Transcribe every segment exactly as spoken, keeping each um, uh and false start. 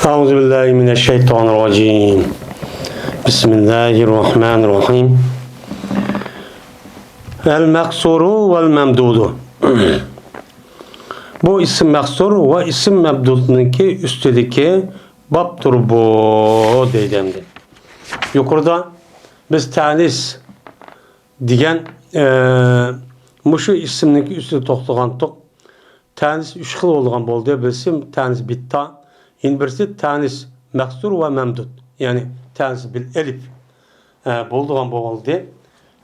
أعوذ بالله من الشيطان الرجيم. بسم الله الرحمن الرحيم. المقصور والممدود. بۇ ئىسىم مەقسۇر ۋە ئىسىم مەمدۇدنىڭكى ئۈستىدىكى بابتۇر بۇ، دەيدۇ ئەمدى. يۇقىرىدا بىز تەنىس دېگەن، ئە، مۇشۇ ئىسىمنىڭكى ئۈستىدە توختىغانتۇق. تەنىس ئۈچ خىل بولىدىغان بولدى. بىرسى تەنىس بىتتا، يەنە بىرسى تەنىس مەقسۇر ۋە مەمدۇد. يەنى تەنىس بىل ئەلىپ، ئە، بولىدىغان بولدى.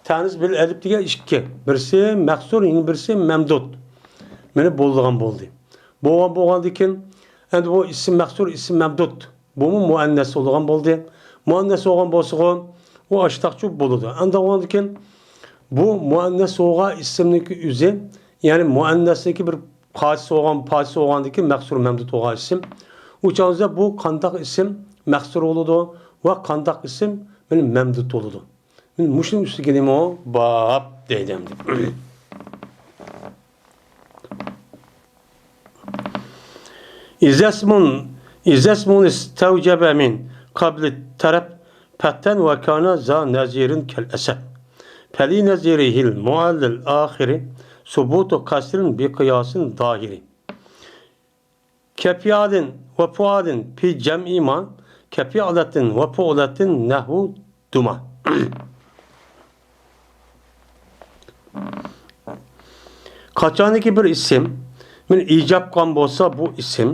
تەنىس بىل ئەلىپ دېگەن ئىككى. بىرسى مەقسۇر، يەنە بىرسى مەمدۇد. مانا بولىدىغان بولدى. بولغان، بولغاندىن كېيىن، ئەمدى بۇ ئىسىم مەقسۇر، ئىسىم مەمدۇد. بۇمۇ مۇئەننەس بولىدىغان بولدى. مۇئەننەس بولغان بولسىغۇ، ئۇ ئاشتاقچۇ بولىدۇ. ئەمدى بولغاندىن كېيىن، بۇ مۇئەننەس بولغان ئىسىمنىڭكى ئۆزى، يەنى مۇئەننەسنىڭكى بىر پارچىسى بولغان، پارچىسى بولغاندىن كېيىن مەقسۇر مەمدۇد بولغان ئىسىم. ئۇ چاغدا بۇ قانداق ئىسىم مەقسۇر بولىدۇ ۋە قانداق ئىسىم مەمدۇد بولىدۇ؟ مانا مۇشۇنىڭ ئۈستىگە نېمە باب دەيدۇ ئەمدى. إذا اسم، إذا اسم استوجب من قبل الطرف فتحا وكان ذا نظير كالأسف، فلنظيره المعلل الآخر ثبوت كسر بقياس ظاهر. كفعل وفعل في جمع ما كفعلة وفعلة نحو دما. قاچانكى بىر ئىسىم مانا ئىجاب قىلغان بولسا، بۇ ئىسىم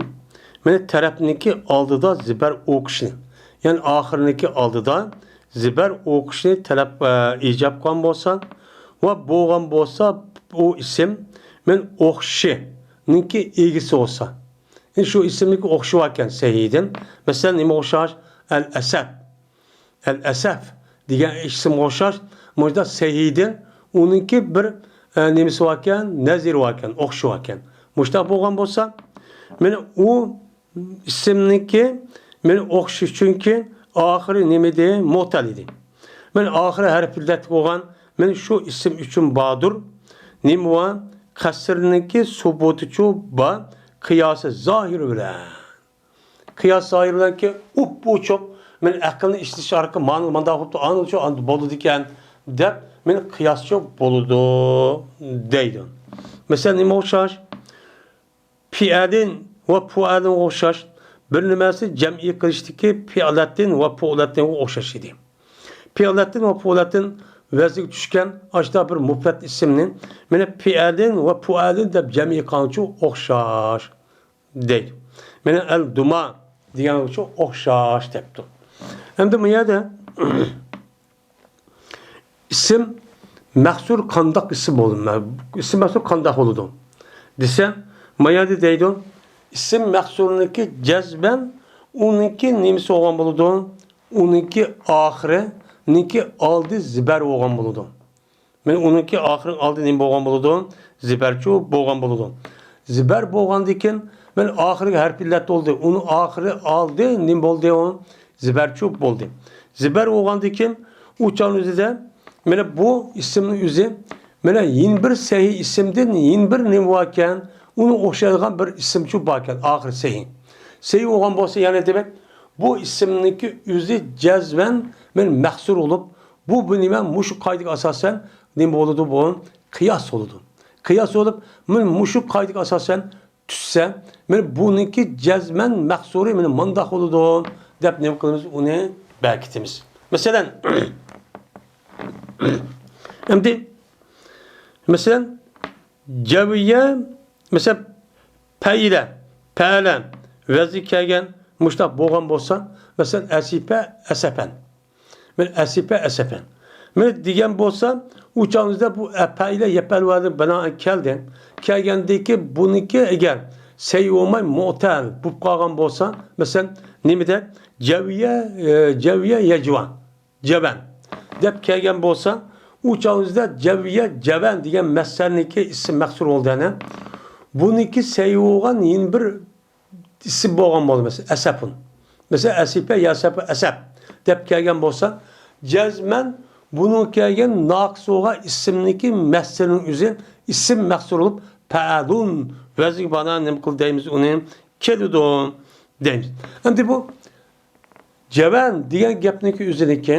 مانا تەرەپنىڭكى ئالدىدا زىبەر ئوقۇشنى، يەنى ئاخىرنىڭكى ئالدىدا زىبەر ئوقۇشنى تەلەپ، ئە، ئىجاب قىلغان بولسا ۋە بولغان بولسا، ئۇ ئىسىم مانا ئوخشىنىڭكى ئىگىسى بولسا، يەنى شۇ ئىسىمنىڭكى ئوخشى باركەن سەھىدىن. مەسىلەن، نېمە ئوخشاش؟ ئەل ئەسەپ. ئەل ئەسەف دېگەن ئىسىمغا ئوخشاش، مۇشۇنداق سەھىدىن ئۇنىڭكى بىر، ئە، نېمىسى باركەن، نەزىرى باركەن، ئوخشىشى باركەن. مۇشۇنداق بولغان بولسا، مانا ئۇ ئىسىمنىڭكى مانا ئوخشىشى، چۈنكى ئاخىرى نېمە ئىدى؟ مۆتەل ئىدى. مانا ئاخىرى ھەرپى ئىللەتلىك بولغان مانا شۇ ئىسىم ئۈچۈن باردۇر. نېمە بار؟ قەسرنىڭكى سۇبۇتىچۇ بار، قىياسى زاھىر بىلەن. قىياس زاھىر بىلەنكى ئۇپ-ئوچۇق، مەن ئەقىلنى ئىشلىتىش ئارقىلىق مانا مانداق بوپتۇ، ئاندىچۇ ئانداق بولىدىكەن دەپ، مەن قىياسچۇ بولىدۇ دەيدۇ. مەسىلەن، نېمە ئوخشاش؟ پىئەدىن ۋە پۇئەدىنغا ئوخشاش. بىر نېمەسى جەمئىي قىلىشتىكى پىئلەتتىن ۋە پۇئلەتتىنغا ئوخشاش ئىدى. پىئلەتتىن ۋە پۇئلەتتىن ۋەزنگە چۈشكەن ئاشۇنداق بىر مۇپرەت ئىسىمنى مانا پىئەدىن ۋە پۇئەدىن دەپ جەمئىي قىلغانچۇ ئوخشاش دەيدۇ. مانا ئەل دۇما دېگەن ئوخشاش دەپتۇ. ئەمدى بۇ يەردە ئىسىم مەھسۇر قانداق ئىسىم بولىدۇ؟ ئىسىم مەھسۇر قانداق بولىدۇ دېسە، ما يەردە دەيدۇ، ئىسىم مەھسۇرنىڭكى جەزمەن ئۇنىڭكى نېمىسى بولغان بولىدۇ؟ ئۇنىڭكى ئاخىرىنىڭكى ئالدى زىبەر بولغان بولىدۇ. مانا ئۇنىڭكى ئاخىرى ئالدى نېمە بولغان بولىدۇ؟ زىبەرچۇ بولغان بولىدۇ. زىبەر بولغاندىن كېيىن، مانا ئاخىرىغا ھەرپ ئىللەت بولدى. ئۇنىڭ ئاخىرى ئالدى نېمە بولدى ئۇ؟ زىبەرچۇ بولدى. زىبەر بولغاندىن كېيىن، ئۇ چاغنىڭ ئۆزىدە، مانا بۇ ئىسىمنىڭ ئۆزى، مانا يېنى بىر سەھىھ ئىسىمدىن يېنى بىر نېمە باركەن؟ ئۇنىڭ ئوخشايدىغان بىر ئىسىمچۇ باركەن، ئاخىرى سەھىھ. سەھىھ بولغان بولسا، يەنە دېمەك، بۇ ئىسىمنىڭكى ئۆزى جەزمەن مانا مەھسۇر بولۇپ، بۇ، بۇ نېمە؟ مۇشۇ قائىدىگە ئاساسەن نېمە بولىدۇ بۇ؟ قىياس بولىدۇ. قىياس بولۇپ، مانا مۇشۇ قائىدىگە ئاساسەن چۈشسە، مانا بۇنىڭكى جەزمەن مەھسۇرى مانا مانداق بولىدۇ دەپ نېمە قىلىمىز؟ ئۇنى بەركىتىمىز. مەسىلەن، ئەمدى، مەسىلەن، جەۋىيە، مەسىلەن، پەئىلە، پەئەلە، ۋەزنى كەلگەن مۇشتاق بولغان بولسا، مەسىلەن، ئەسىپە، ئەسەپەن. مەن ئەسىپە، ئەسەپەن. مەن دېگەن بولسا، ئۇ چاغىمىزدا بۇ ئەپەئىلە يەپەلۋەدىن بىنائەن كەلدى. كەلگەندىكى بۇنىڭكى ئەگەر سەي بولماي مۆتەل بولۇپ قالغان بولسا، مەسىلەن، نېمىدە؟ جەۋىيە، ئە، جەۋىيە يەجۋا، جەۋەن دەپ كەلگەن بولسا، ئۇ چاغىمىزدا جەۋىيە، جەۋەن دېگەن مەسدەرنىڭكى ئىسىم مەھسۇر بولدى، يەنە. بۇنىڭكى سەي بولغان يەنە بىر ئىسىم بولغان بولدى، مەسىلەن، ئەسەپۇن. مەسىلەن، ئەسىپە، يەسەپۇ، ئەسەپ دەپ كەلگەن بولسا، جەزمەن بۇنىڭ كەلگەن ناقىس بولغان ئىسىمنىڭكى مەسدىرىنىڭ ئۆزى ئىسىم مەھسۇر بولۇپ، پەئەلۇن ۋەزنىگە بىنائەن نېمە قىل دەيمىز ئۇنى؟ كېلىدۇ. دەيمىز. ئەمدى بۇ جەۋەن دېگەن گەپنىڭكى ئۆزىدىكى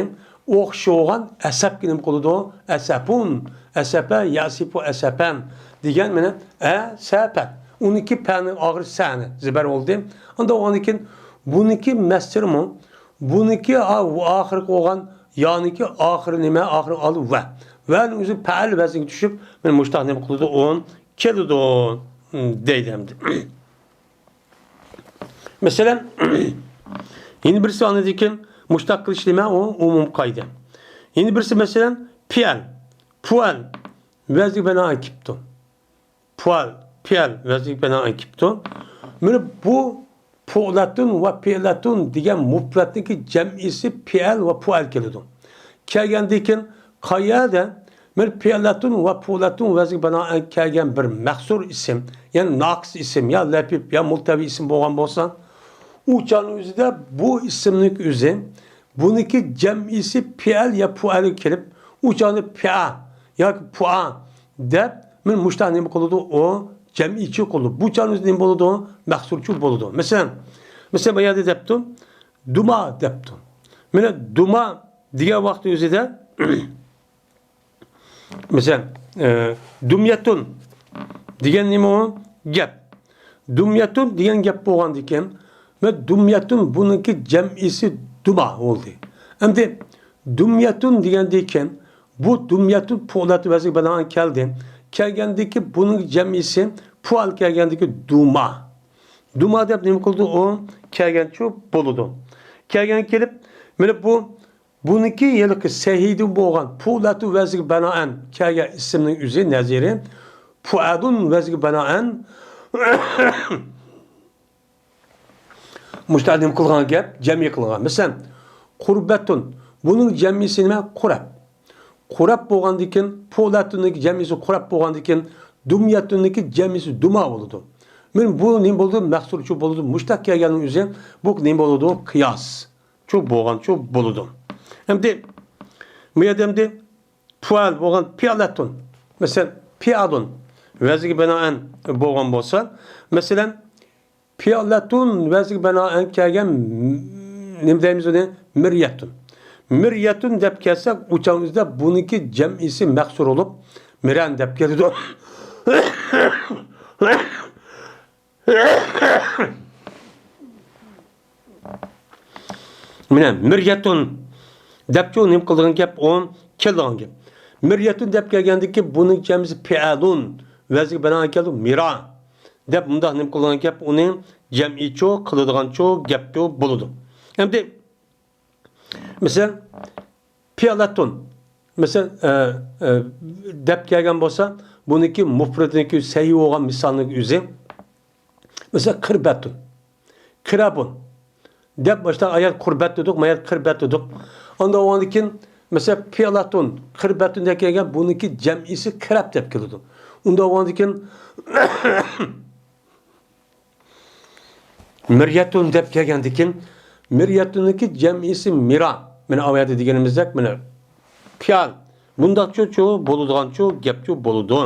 ئوخشىغان ئەسەپكە نېمە قىلىدۇ؟ ئەسەپۇن، ئەسەپە، يەسىپۇ ئەسەپەن دېگەن مانا ئەسەپەن. ئۇنىڭكى پەنىڭ ئاخىرى سەنى زېبەر بولدى. ئاندىن ئۇنىڭدىن كېيىن بۇنىڭكى مەسدىرىمۇ، بۇنىڭكى ئا-، ئاخىرقى بولغان يانىڭكى ئاخىرى نېمە؟ ئاخىرى ئالدى ۋە. ۋەنىڭ ئۆزى پەئەل ۋەزنىگە چۈشۈپ، مانا مۇشۇنداق نېمە قىلىدۇ؟ ئۇن كېلىدۇ، دەيدۇ ئەمدى. مەسىلەن، يەنە بىرسى ئاندىن كېيىن مۇشۇنداق قىلىش نېمە؟ ئۇ ئومۇمىي قائىدە. يەنە بىرسى، مەسىلەن، پېئىل، پۇئەل ۋەزنىگە بىنائەن كېلىپتۇ. پۇئەل، پېئىل ۋەزنىگە بىنائەن كېلىپتۇ. مانا بۇ پۇئلەتۇن ۋە پېئىلەتۇن دېگەن مۇپرەتنىڭكى جەمئىسى پېئىل ۋە پۇئەل كېلىدۇ. كەلگەندىن كېيىن قايەردە مانا پېئىلەتۇن ۋە پۇئلەتۇن ۋەزنىگە بىنائەن كەلگەن بىر مەھسۇر ئىسىم، يەنى ناقىس ئىسىم يا لەپىپ يا مۇلتەۋى ئىسىم بولغان بولسا، ئۇ چاغنىڭ ئۆزىدە بۇ ئىسىمنىڭ ئۆزى بۇنىڭكى جەمئىسى پېئىل يا پۇئەلگە كېلىپ، ئۇ چاغدا پېئا ياكى پۇئا دەپ، مانا مۇشۇنداق نېمە قىلىدۇ؟ ئۇ جەمئىيچۇ قىلىدۇ. بۇ چاغنىڭ ئۆزىدە نېمە بولىدۇ؟ مەھسۇرچۇ بولىدۇ. مەسىلەن، مەسىلەن، بۇ يەردە دەپتۇ، دۇما دەپتۇ. مانا دۇما دېگەن ۋاقىتنىڭ ئۆزىدە مەسىلەن، ئە، دۇميەتۇن دېگەن نېمە ئۇ؟ گەپ. دۇميەتۇن دېگەن گەپ بولغاندىكىن، مە دۇميەتۇن بۇنىڭكى جەمئىسى دۇما بولدى. ئەمدى دۇميەتۇن دېگەندىكىن، بۇ دۇميەتۇن پۇئلەت ۋەزنىگە بىنائەن كەلدى. كەلگەندىكى بۇنىڭ جەمئىسى پۇئەل كەلگەندىكى دۇما. دۇما دەپ نېمە قىلدى؟ ئۇ كەلگەنچۇ بولىدۇ. كەلگەن كېلىپ، مانا بۇ بۇنىڭكى ھېلىقى سەھىدىن بولغان پۇئلەتۇ ۋەزنىگە بىنائەن كەلگەن ئىسىمنىڭ ئۆزى نەزىرى پۇئەدۇن ۋەزنىگە بىنائەن مۇشۇنداق نېمە قىلغان گەپ، جەمئىي قىلغان. مەسىلەن، قۇربەتۇن. بۇنىڭ جەمئىسى نېمە؟ قۇرەپ. قۇرەپ بولغاندىكىن، پۇئلەتۇننىڭ جەمئىسى قۇرەپ بولغاندىكىن، دۇميەتۇننىڭ جەمئىسى دۇما بولىدۇ. مانا بۇ نېمە بولىدۇ؟ مەھسۇرچۇ بولىدۇ. مۇشۇنداق كەلگەننىڭ ئۆزى بۇ نېمە بولىدۇ؟ قىياس. چۇ بولغانچۇ بولىدۇ. ئەمدى بۇ يەردە ئەمدى پۇئەل بولغان پىئلەتۇن. مەسىلەن، پىئالۇن ۋەزنىگە بىنائەن بولغان بولسا، مەسىلەن، پىئلەتۇن ۋەزنىگە بىنائەن كەلگەن، نېمە دەيمىز ئۇنى؟ مىريەتۇن. مىريەتۇن دەپ كەلسەك، ئۇ چاغنىڭ ئۆزىدە بۇنىڭكى جەمئىسى مەھسۇر بولۇپ، مىرەن دەپ كېلىدۇ. مانا، مىريەتۇن دەپچۇ نېمە قىلىدىغان گەپ؟ ئۇ كېلىدىغان گەپ. مىريەتۇن دەپ كەلگەندىكى بۇنىڭ جەمئىسى پىئەلۇن. ۋەزنىگە بىنائەن كەلدى، مىرا دەپ مۇنداق نېمە قىلىدىغان گەپ؟ ئۇنى جەمئىيچۇ قىلىدىغانچۇ گەپچۇ بولىدۇ. ئەمدى مەسىلەن، پىئلەتۇن. مەسىلەن، ئە، ئە، دەپ كەلگەن بولسا، بۇنىڭكى مۇپرىدىنىڭكى سەھىھ بولغان مىسالنىڭ ئۆزى. مەسىلەن، قىربەتۇن. قىرابۇن. دەپ باشتا ئايەت قۇربەت دېدۇق، مايەت قىربەت دېدۇق. ئاندىن ئۇنىڭدىن كېيىن، مەسىلەن، پىئلەتۇن، قىربەتۇن دەپ كەلگەن، بۇنىڭكى جەمئىسى قىرەپ دەپ كېلىدۇ. ئۇندىن ئۇنىڭدىن كېيىن، مىريەتۇن دەپ كەلگەندىكىن، مىريەتۇننىڭكى جەمئىسى مىرا. مانا ئاۋۇ يەردە دېگىنىمىزدەك، مانا پىئال. بۇنداقچۇ چۇ بولىدىغانچۇ گەپچۇ بولىدۇ،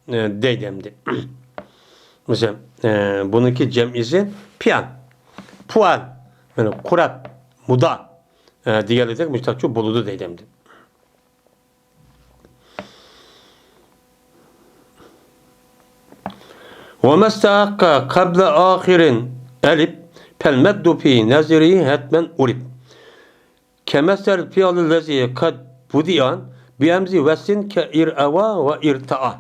ئە، دەيدۇ ئەمدى. مەسىلەن، ئە، بۇنىڭكى جەمئىسى پىئال. پۇئال. مانا قۇرەت، مۇدا، ئە، دېگەنلىكتەك مۇشۇنداقچۇ بولىدۇ دەيدۇ ئەمدى. وما استحق قبل آخر ألف فالمد في نظره حتما عرف. كمثل الفعل الذي قد بدأ بهمز وصل كارأوى وارتأى.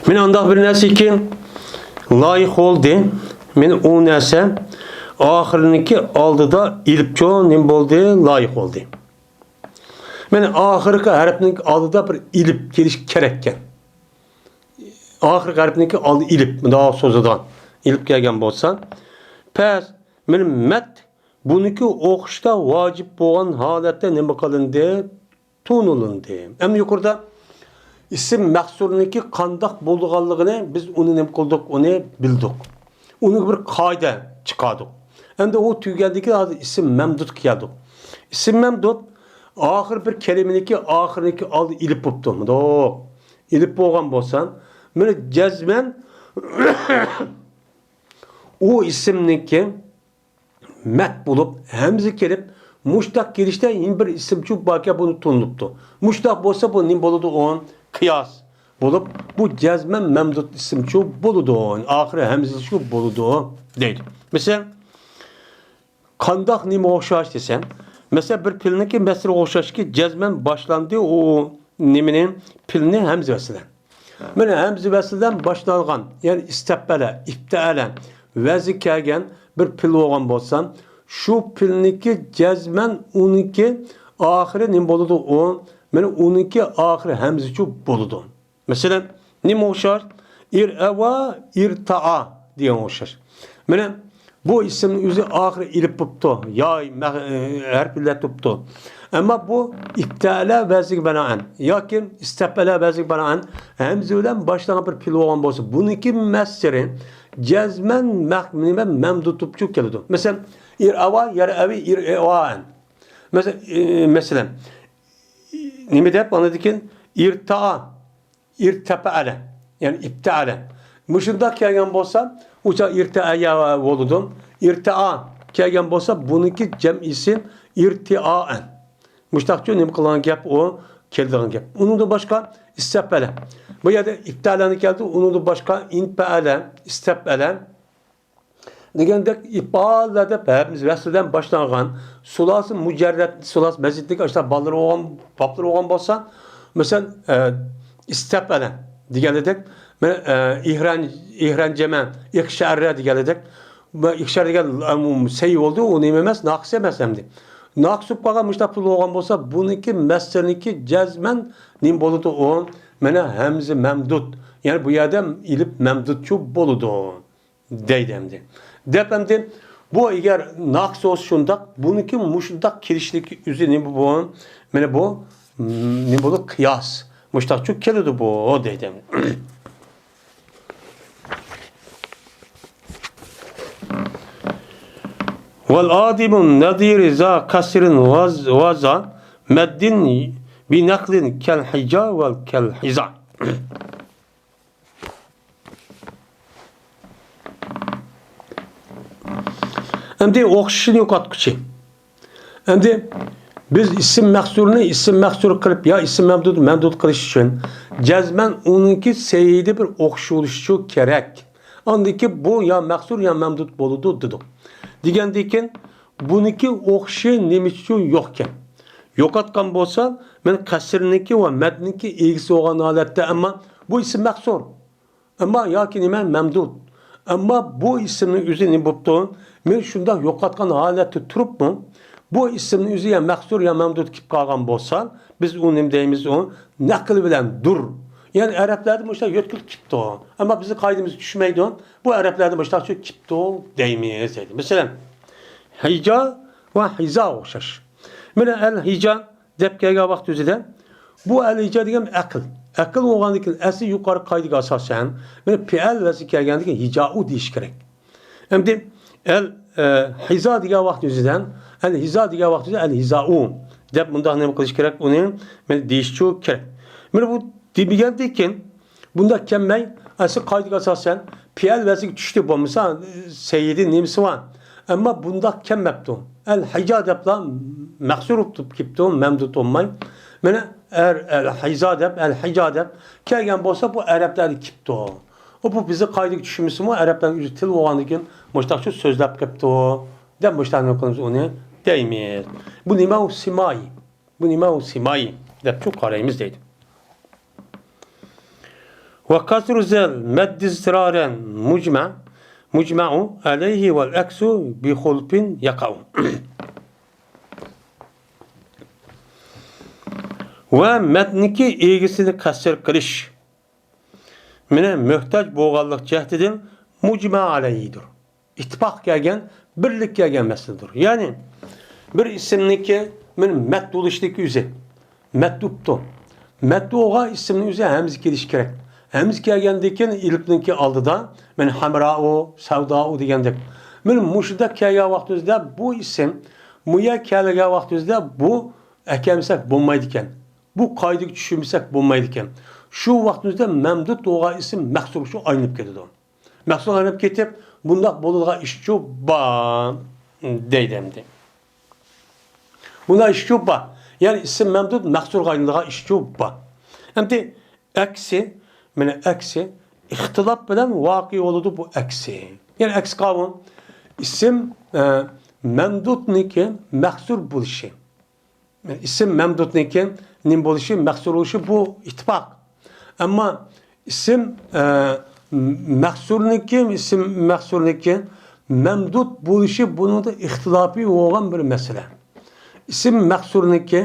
مانا ئانداق بىر نەرسىكى لايىق بولدى. مانا ئۇ نەرسە ئاخىرىنىڭكى ئالدىدا ئېلىپچۇ نېمە بولدى؟ لايىق بولدى. مانا ئاخىرقى ھەرپنىڭ ئالدىدا بىر ئېلىپ كېلىش كېرەككەن. ئاخىرقى ھەرپنىڭكى ئالدى ئېلىپ، مۇنداق سوزىدىغان. ئېلىپ كەلگەن بولسا، پەس، مانا مەت بۇنىڭكى ئوقۇشتا ۋاجىپ بولغان ھالەتتە نېمە قىلىندى؟ تونۇلۇندى. ئەمدى يۇقىرىدا ئىسىم مەھسۇرنىڭكى قانداق بولىدىغانلىقىنى بىز ئۇنى نېمە قىلدۇق، ئۇنى بىلدۇق. ئۇنىڭ بىر قائىدە چىقاردۇق. ئەمدى ئۇ تۈگىگەندىن كېيىن ھازىر ئىسىم مەمدۇتقا كەلدۇق. ئىسىم مەمدۇت ئاخىر بىر كەلىمىنىڭكى ئاخىرىنىڭكى ئالدى ئېلىپ بوپتۇ. مۇنداق ئېلىپ بولغان بولسا، مانا جەزمەن ئۇ ئىسىمنىڭكى مەت بولۇپ، ھەمزە كېلىپ، مۇشتاق كېلىشتە يەنە بىر ئىسىمچۇ باركەن، بۇنى تونۇلۇپتۇ. مۇشتاق بولسا، بۇ نېمە بولىدۇ؟ ئۇ قىياس بولۇپ، بۇ جەزمەن مەمدۇت ئىسىمچۇ بولىدۇ. ئاخىرى ھەمزىچۇ بولىدۇ دەيدۇ. مەسىلەن، قانداق نېمە ئوخشاش دېسەم، مەسىلەن، بىر پېئىلنىڭكى مەسدىرىگە ئوخشاشكى جەزمەن باشلاندى، ئۇ نېمىنى، پېئىلنى ھەمزە ۋەسلىدە. مانا ھەمزە ۋەسلىدىن باشلانغان، يەنى ئىستەپئەلە، ئىپتەئەلە ۋەزنى كەلگەن بىر پېئىل بولغان بولسا، شۇ پېئىلنىڭكى جەزمەن ئۇنىڭكى ئاخىرى نېمە بولىدۇ؟ ئۇ، مانا ئۇنىڭكى ئاخىرى ھەمزىچۇ بولىدۇ. مەسىلەن، نېمە ئوخشاش؟ ئىرئەۋا، ئىرتائا دېگەن ئوخشاش. مانا بۇ ئىسىمنىڭ ئۆزى ئاخىرى ئېلىپ بوپتۇ. يا مە-، ھەرپلەتۈپتۇ. ئەمما بۇ ئىپتەئەلە ۋەزنىگە بىنائەن ياكى ئىستەپئەلە ۋەزنىگە بىنائەن ھەمزە بىلەن باشلانغان بىر پېئىل بولغان بولسا، بۇنىڭكى مەسدىرى جەزمەن مەخ-، نېمە، مەمدۇتۇپچۇ كېلىدۇ. مەسىلەن، ئىرئەۋا، يەرئەۋى، ئىرئىۋائەن. مەسىلەن، ئى، مەسىلەن، نېمە دەپ ئاندىن كېيىن ئىرتائا، ئىرتەپەئەلە، يەنى ئىپتەئەلە. مۇشۇنداق كەلگەن بولسا، ئۇچا ئىرتەئەيا بولىدۇ. ئىرتائا كەلگەن بولسا، بۇنىڭكى جەمئىسى ئىرتىئائەن. مۇشتاقچۇ نېمە قىلغان گەپ ئۇ؟ كېلىدىغان گەپ. ئۇنىڭدىن باشقا ئىستەپئەلە. بۇ يەردە ئىپتەئەلەنى كەلدى، ئۇنىڭدىن باشقا ئىنپەئەلە، ئىستەپئەلە. دېگەندەك، ئىپئالە دەپ ھەمزە ۋەسلىدىن باشلانغان سۇلاسى مۇجەررەت، سۇلاسى مەزىدتىكى ئاشۇنداق بالىلىرى بولغان، بابلىرى بولغان بولسا، مەسىلەن، ئە، ئىستەپئەلە دېگەنلىدەك، مەن، ئە، ئىھران، ئىھرانجەمە، ئىخشەئەرە دېگەنلىدەك، بۇ ئىخشەئەرە دېگەن، ئە، سەي بولدى، ئۇ نېمە ئەمەس، ناقىس ئەمەس ئەمدى. ناقىس بولۇپ قالغان مۇشۇنداق پېئىل بولغان بولسا، بۇنىڭكى مەسدىرىنىڭكى جەزمەن نېمە بولىدۇ ئۇ؟ مانا ھەمزە مەمدۇت. يەنى بۇ يەردە ئېلىپ مەمدۇتچۇ بولىدۇ. دەيدۇ ئەمدى. دەپ ئەمدى بۇ ئەگەر ناقىس بولسا شۇنداق، بۇنىڭكى مۇشۇنداق كېلىشلىكى ئۆزى نېمە بۇ؟ مانا بۇ، م، نېمە بولىدۇ؟ قىياس. مۇشۇنداقچۇ كېلىدۇ بۇ، دەيدۇ ئەمدى. والآدم النظير ذا كسر وذ-، وذا مد بنقل كالحجا وكالحذا. ئەمدى ئوخشىشىنى يوقاتقۇچى. ئەمدى بىز ئىسىم مەھسۇرنى ئىسىم مەھسۇر قىلىپ يا ئىسىم مەمدۇت مەمدۇت قىلىش ئۈچۈن جەزمەن ئۇنىڭكى سەيىدى بىر ئوخشىشى بولۇشى كېرەك. ئاندىن كېيىن بۇ يا مەھسۇر يا مەمدۇت بولىدۇ دېدۇق. دېگەندىن كېيىن بۇنىڭكى ئوخشىشى نېمە ئۈچۈن يوقكەن؟ يوقاتقان بولسا، مەن قەسرنىڭكى ۋە مەدنىڭكى ئىگىسى بولغان ھالەتتە، ئەمما بۇ ئىسىم مەھسۇر. ئەمما ياكى نېمە؟ مەمدۇت. ئەمما بۇ ئىسىمنىڭ ئۆزى نېمە بوپتۇ؟ مەن شۇنداق يوقاتقان ھالەتتە تۇرۇپمۇ، بۇ ئىسىمنىڭ ئۆزى يا مەھسۇر يا مەمدۇت كېلىپ قالغان بولسا، بىز ئۇ نېمە دەيمىز؟ ئۇ نەقىل بىلەن دۇر. يەنى ئەرەبلەردە مۇشۇنداق يۆتكىلىپ كېلىپتۇ. ئەمما بىزنىڭ قائىدىمىزگە چۈشمەيدۇ. بۇ ئەرەبلەردە مۇشۇنداقچە كېلىپتۇ دەيمىز دەيدۇ. مەسىلەن، ھىجا ۋە ھىزا ئوخشاش. مانا ئەل ھىجا دەپ كەلگەن ۋاقىت ئۆزىدە، بۇ ئەل ھىجا دېگەن ئەقىل. ئەقىل بولغاندىكىن ئەسلى يۇقىرى قائىدىگە ئاساسەن، مانا پېئەل ۋەزنى كەلگەندىكىن ھىجائۇ دېيىش كېرەك. ئەمدى ئەل، ئە، ھىزا دېگەن ۋاقىت ئۆزىدە، ئەل ھىزا دېگەن ۋاقىت ئۆزىدە ئەل ھىزائۇ دەپ مۇنداق نېمە قىلىش كېرەك؟ ئۇنى مانا دېيىشچۇ كېرەك. مانا بۇ دېمىگەندىن كېيىن، بۇنداق كەلمەي، ئەسلى قائىدىگە ئاساسەن، پېئەل ۋەزنىگە چۈشتى، بولمىسا، سەيىدى نېمىسى بار؟ ئەمما بۇنداق كەلمەپتۇ. ئەل ھىجا دەپلا مەھسۇر بولۇپ كېلىپتۇ، مەمدۇت بولماي. مانا ئەر، ئەل ھىزا دەپ، ئەل ھىجا دەپ كەلگەن بولسا، بۇ ئەرەبلەردە كېلىپتۇ. ئۇ، بۇ بىزنىڭ قائىدىگە چۈشمىسىمۇ، ئەرەبلەرنىڭ ئۆزى تىل بولغاندىن كېيىن مۇشۇنداقچە سۆزلەپ قېپتۇ، دەپ مۇشۇنداق نېمە قىلىمىز ئۇنى دەيمىز. بۇ نېمە؟ ئۇ سىمايى. بۇ نېمە؟ ئۇ سىمايى دەپچۇ قارايمىز دەيدۇ. وكسر ذا المد اضطرارا مجمع، مجمع عليه والعكس بخلف يقع. ۋە مەدنىكى ئىگىسىنى قەسر قىلىش. مانا مۆھتاج بولغانلىق جەھىتىدىن مۇجمە ئەلەيھىدۇر. ئىتتىپاق كەلگەن، بىرلىك كەلگەن مەسىلىدۇر. يەنى بىر ئىسىمنىڭكى مانا مەد بولۇشلۇق ئۆزى. مەد بوپتۇ. مەتبۇغا ئىسىمنىڭ ئۆزى ھەمزە كېلىشى كېرەك. ھەمزە كەلگەندىن كېيىن ئېلىپنىڭكى ئالدىدا، مانا، ھەمرائۇ، سەۋدائۇ دېگەندەك. مانا مۇشۇنداق كەلگەن ۋاقتىمىزدا بۇ ئىسىم، مۇ يەر كەلگەن ۋاقتىمىزدا بۇ ئەكەلمىسەك بولمايدىكەن. بۇ قائىدىگە چۈشۈرمىسەك بولمايدىكەن. شۇ ۋاقتىمىزدا مەمدۇت بولغان ئىسىم مەقسۇرغا ئايلىنىپ كېتىدۇ. مەقسۇرغا ئايلىنىپ كېتىپ، بۇنداق بولىدىغان ئىشچۇ بار دەيدۇ ئەمدى. بۇنداق ئىشچۇ بار. يەنى ئىسىم مەمدۇت مەقسۇرغا ئايلىنىدىغان ئىشچۇ بار. ئەمدى ئەكسى، مانا ئەكسى، ئىختىلاپ بىلەن ۋەقە بولىدۇ بۇ ئەكسى. يەنى ئەكسى قاۋۇن، ئىسىم، ئە، مەمدۇتنىڭكى مەقسۇر بولۇشى. ئىسىم مەمدۇتنىڭكى نېمە بولۇشى، مەقسۇر بولۇشى بۇ ئىتتىپاق. ئەمما ئىسىم، ئە، مەقسۇرنىڭكى، ئىسىم مەقسۇرنىڭكى مەمدۇت بولۇشى بۇنىڭدا ئىختىلاپى بولغان بىر مەسىلە. ئىسىم مەقسۇرنىڭكى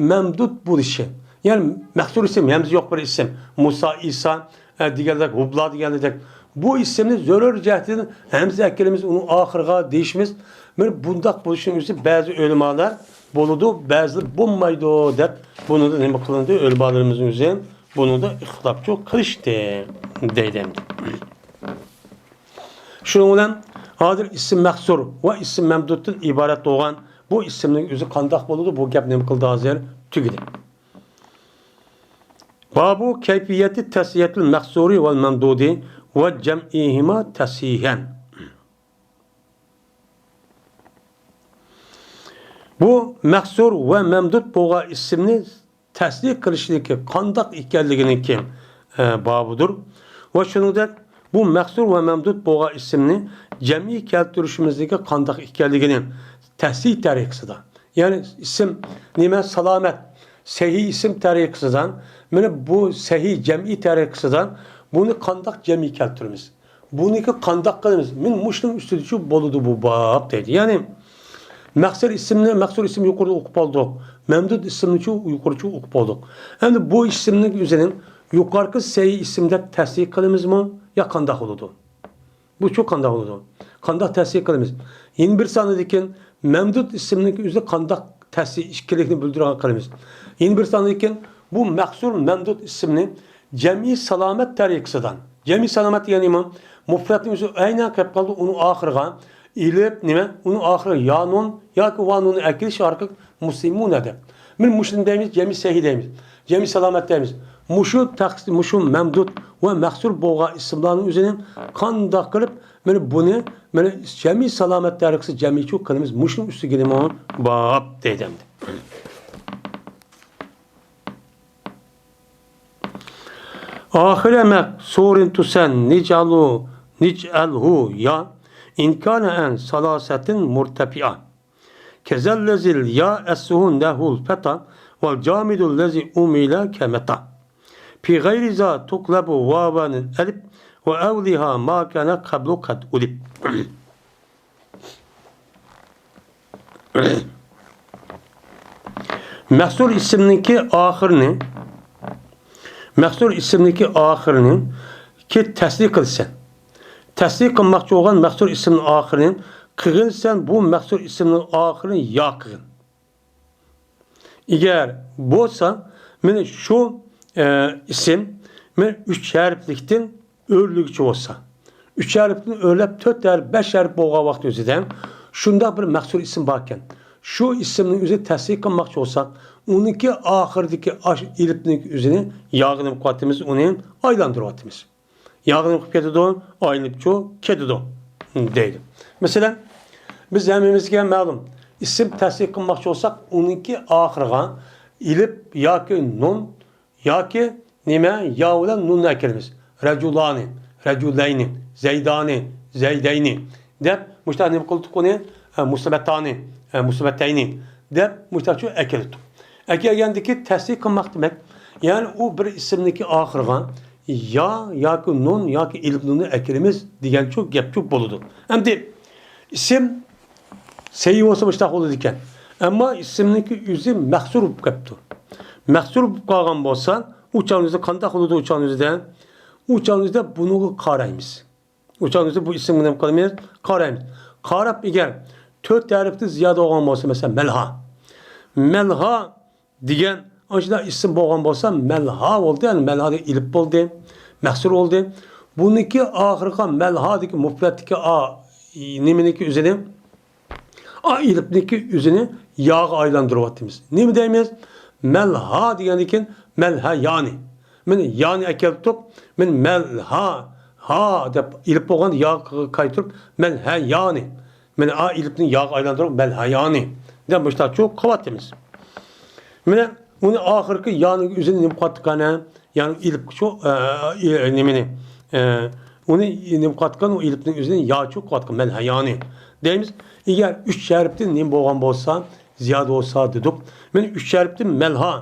مەمدۇت بولۇشى. يەنى مەقسۇر ئىسىم، ھەمزە يوق بىر ئىسىم. مۇسا، ئىسا، ئە، دېگەندەك، ھۇبلا دېگەندەك. بۇ ئىسىمنى زۆرۈر جەھەتتىن ھەمزە ئەكىلىمىز ئۇنىڭ ئاخىرىغا دېيىشىمىز. مانا بۇنداق بولۇشىنىڭ ئۆزى بەزى ئۆلىمالار بولىدۇ، بەزىلەر بولمايدۇ دەپ بۇنىڭدا نېمە قىلىندى؟ ئۆلىمالىرىمىزنىڭ ئۆزى بۇنىڭدا ئىختىلاپچۇ قىلىشتى دەيدۇ ئەمدى. شۇنىڭ بىلەن ھازىر ئىسىم مەقسۇر ۋە ئىسىم مەمدۇتتىن ئىبارەت بولغان بۇ ئىسىمنىڭ ئۆزى قانداق بولىدۇ؟ بۇ گەپ نېمە قىلدى ھازىر؟ تۈگىدى. بابۇ كەيپىيەتى تەسھىيەتىل مەقسۇرى ۋەل مەمدۇدى ۋە جەمئىھىما تەسھىيەن. بۇ مەقسۇر ۋە مەمدۇت بولغان ئىسىمنى تەسھىيە قىلىشنىڭكى قانداق ئىكەنلىكىنىڭكى، ئە، بابىدۇر. ۋە شۇنىڭدەك بۇ مەقسۇر ۋە مەمدۇت بولغان ئىسىمنى جەمئىي كەلتۈرۈشىمىزنىڭكى قانداق ئىكەنلىكىنى تەسھىيە تەرىقىسىدا، يەنى ئىسىم نېمە؟ سالامەت، سەھىھ ئىسىم تەرىقىسىدا، مانا بۇ سەھىھ جەمئىي تەرىقىسىدا بۇنى قانداق جەمئىي كەلتۈرىمىز؟ بۇنىڭكى قانداق قىلىمىز؟ مانا مۇشۇنىڭ ئۈستىدىچۇ بولىدۇ بۇ باب دەيدۇ. يەنى مەقسۇر ئىسىمنى، مەقسۇر ئىسىم يۇقىرىدا ئوقۇپ بولدۇق. مەمدۇت ئىسىمنىچۇ يۇقىرىچۇ ئوقۇپ بولدۇق. ئەمدى بۇ ئىسىمنىڭ ئۆزىنى يۇقىرىقى سەھىھ ئىسىم دەپ تەسھىيە قىلىمىزمۇ؟ يا قانداق بولىدۇ؟ بۇچۇ قانداق بولىدۇ؟ قانداق تەسھىيە قىلىمىز؟ يەنە بىر ساندىكىن مەمدۇت ئىسىمنىڭ ئۆزى قانداق تەسھىيە ئىكەنلىكىنى بىلدۈرىدىغان قىلىمىز. يەنە بىر ساندىكىن بۇ مەقسۇر مەمدۇت ئىسىمنى جەمئىي سالامەت تەرىقىسىدىن. جەمئىي سالامەت دېگەن نېمە؟ مۇپرەتنىڭ ئۆزى ئەينەن قېلىپ قالدى، ئۇنىڭ ئاخىرىغا ئېلىپ نېمە؟ ئۇنىڭ ئاخىرىغا يا نۇن ياكى ۋا نۇننى ئەكىلىش ئارقىلىق مۇسلىمۇنە دەپ. مانا مۇشۇنى دەيمىز، جەمئىي سەھىھ دەيمىز. جەمئىي سالامەت دەيمىز. مۇشۇ تەخ-، مۇشۇ مەمدۇت ۋە مەقسۇر بولغان ئىسىملارنىڭ ئۆزىنى قانداق قىلىپ، مانا بۇنى، مانا جەمئىي سالامەت تەرىقىسى جەمئىيچۇ قىلىمىز. مۇشۇنىڭ ئۈستىگىنىمۇ باب دەيدۇ ئەمدى. ئاخىرە مەقسۇرىن تۇسەن نىجئەلۇ، نىجئەلھۇ يا، ئىنكانە ئەن سالاسەتىن مۇرتەپىئا. كەزەللەزىل يا ئەسلۇھۇ نەھۋۇل فەتا، ۋەل جامىدۇللەزى ئۇمىلە كەمەتا. في غير ذا تقلب واوا الألف، وأولها ما كان قبل قد ألف. مەقسۇر ئىسىمنىڭكى ئاخىرىنى، مەقسۇر ئىسىمنىڭكى ئاخىرىنى كى تەسھىيە قىلىسەن. تەسھىيە قىلماقچى بولغان مەقسۇر ئىسىمنىڭ ئاخىرىنى قىلغىن سەن، بۇ مەقسۇر ئىسىمنىڭ ئاخىرىنى يا قىلغىن. ئەگەر بولسا، مانا شۇ، ئە، ئىسىم، مانا ئۈچ ھەرپلىكتىن ئۆرلىگۈچى بولسا، ئۈچ ھەرپتىن ئۆرلەپ تۆت ھەرپ، بەش ھەرپ بولغان ۋاقىت ئۆزىدە شۇنداق بىر مەقسۇر ئىسىم باركەن، شۇ ئىسىمنىڭ ئۆزى تەسھىيە قىلماقچى بولساق، ئۇنىڭكى ئاخىرىدىكى ئاش ئېلىپنىڭ ئۆزىنى ياغىنىپ قويۇۋاتىمىز، ئۇنى ئايلاندۇرۇۋاتىمىز. ياغىنىپ قويۇپ كېتىدۇ، ئايلىنىپچۇ كېتىدۇ دەيدۇ. مەسىلەن، بىز ھەممىمىزگە مەلۇم، ئىسىم تەسھىيە قىلماقچى بولساق، ئۇنىڭكى ئاخىرىغا ئېلىپ ياكى نۇن ياكى نېمە، يا بىلەن نۇننى ئەكىلىمىز. رەجۇلانى، رەجۇلەينى، زەيدانى، زەيدەينى دەپ مۇشۇنداق نېمە قىلدۇق ئۇنى؟ ھە، مۇسلىمەتانى، ھە، مۇسلىمەتەينى دەپ مۇشۇنداقچۇ ئەكىلدۇق. ئەكەلگەندىكى تەسھىيە قىلماق دېمەك، يەنى ئۇ بىر ئىسىمنىڭكى ئاخىرىغا يا ياكى نۇن ياكى ئېلىپ نۇننى ئەكىلىمىز دېگەنچۇ گەپچۇ بولىدۇ. ئەمدى ئىسىم سەھىھ بولسا مۇشۇنداق بولىدىكەن. ئەمما ئىسىمنىڭكى ئۆزى مەقسۇر بولۇپ قاپتۇ. مەقسۇر بولۇپ قالغان بولسا، ئۇ چاغنىڭ ئۆزىدە قانداق بولىدۇ؟ ئۇ چاغنىڭ ئۆزىدە، ئۇ چاغنىڭ ئۆزىدە بۇنىڭغا قارايمىز. ئۇ چاغنىڭ ئۆزىدە بۇ ئىسىمگە نېمە قىلىمىز؟ قارايمىز. قاراپ ئەگەر تۆت ھەرپتىن زىيادە بولغان بولسا، مەسىلەن، مەلھا. مەلھا دېگەن ئاشۇنداق ئىسىم بولغان بولسا، مەلھا بولدى، يەنى مەلھا دېگەن ئېلىپ بولدى، مەھسۇر بولدى. بۇنىڭكى ئاخىرىغا مەلھادىكى مۇپرەتتىكى ئا، نېمىنىڭكى ئۆزىنى، ئا ئېلىپنىڭكى ئۆزىنى ياغا ئايلاندۇرۇۋاتىمىز. نېمە دەيمىز؟ مەلھا دېگەندىن كېيىن مەلھەيانى. مانا يانى ئەكەلدۇق. مانا مەلھا، ھا دەپ ئېلىپ بولغان ياغا قايتۇرۇپ مەلھەيانى. مانا ئا ئېلىپنى ياغا ئايلاندۇرۇپ مەلھەيانى دەپ مۇشتاقچۇ قىلىۋاتىمىز. مانا ئۇنى ئاخىرقى يانىڭ ئۆزىنى نېمە قىلىۋاتقان، ھە؟ يانى ئېلىپچۇ، ئە، ئە، نېمىنى، ئە، ئۇنى نېمە قىلىۋاتقان، ئۇ ئېلىپنىڭ ئۆزىنى ياچۇ قىلىۋاتقان، مەلھەيانى دەيمىز. ئەگەر ئۈچ ھەرپتىن نېمە بولغان بولسا، زىيادە بولسا دېدۇق. مانا ئۈچ ھەرپتىن مەلھا،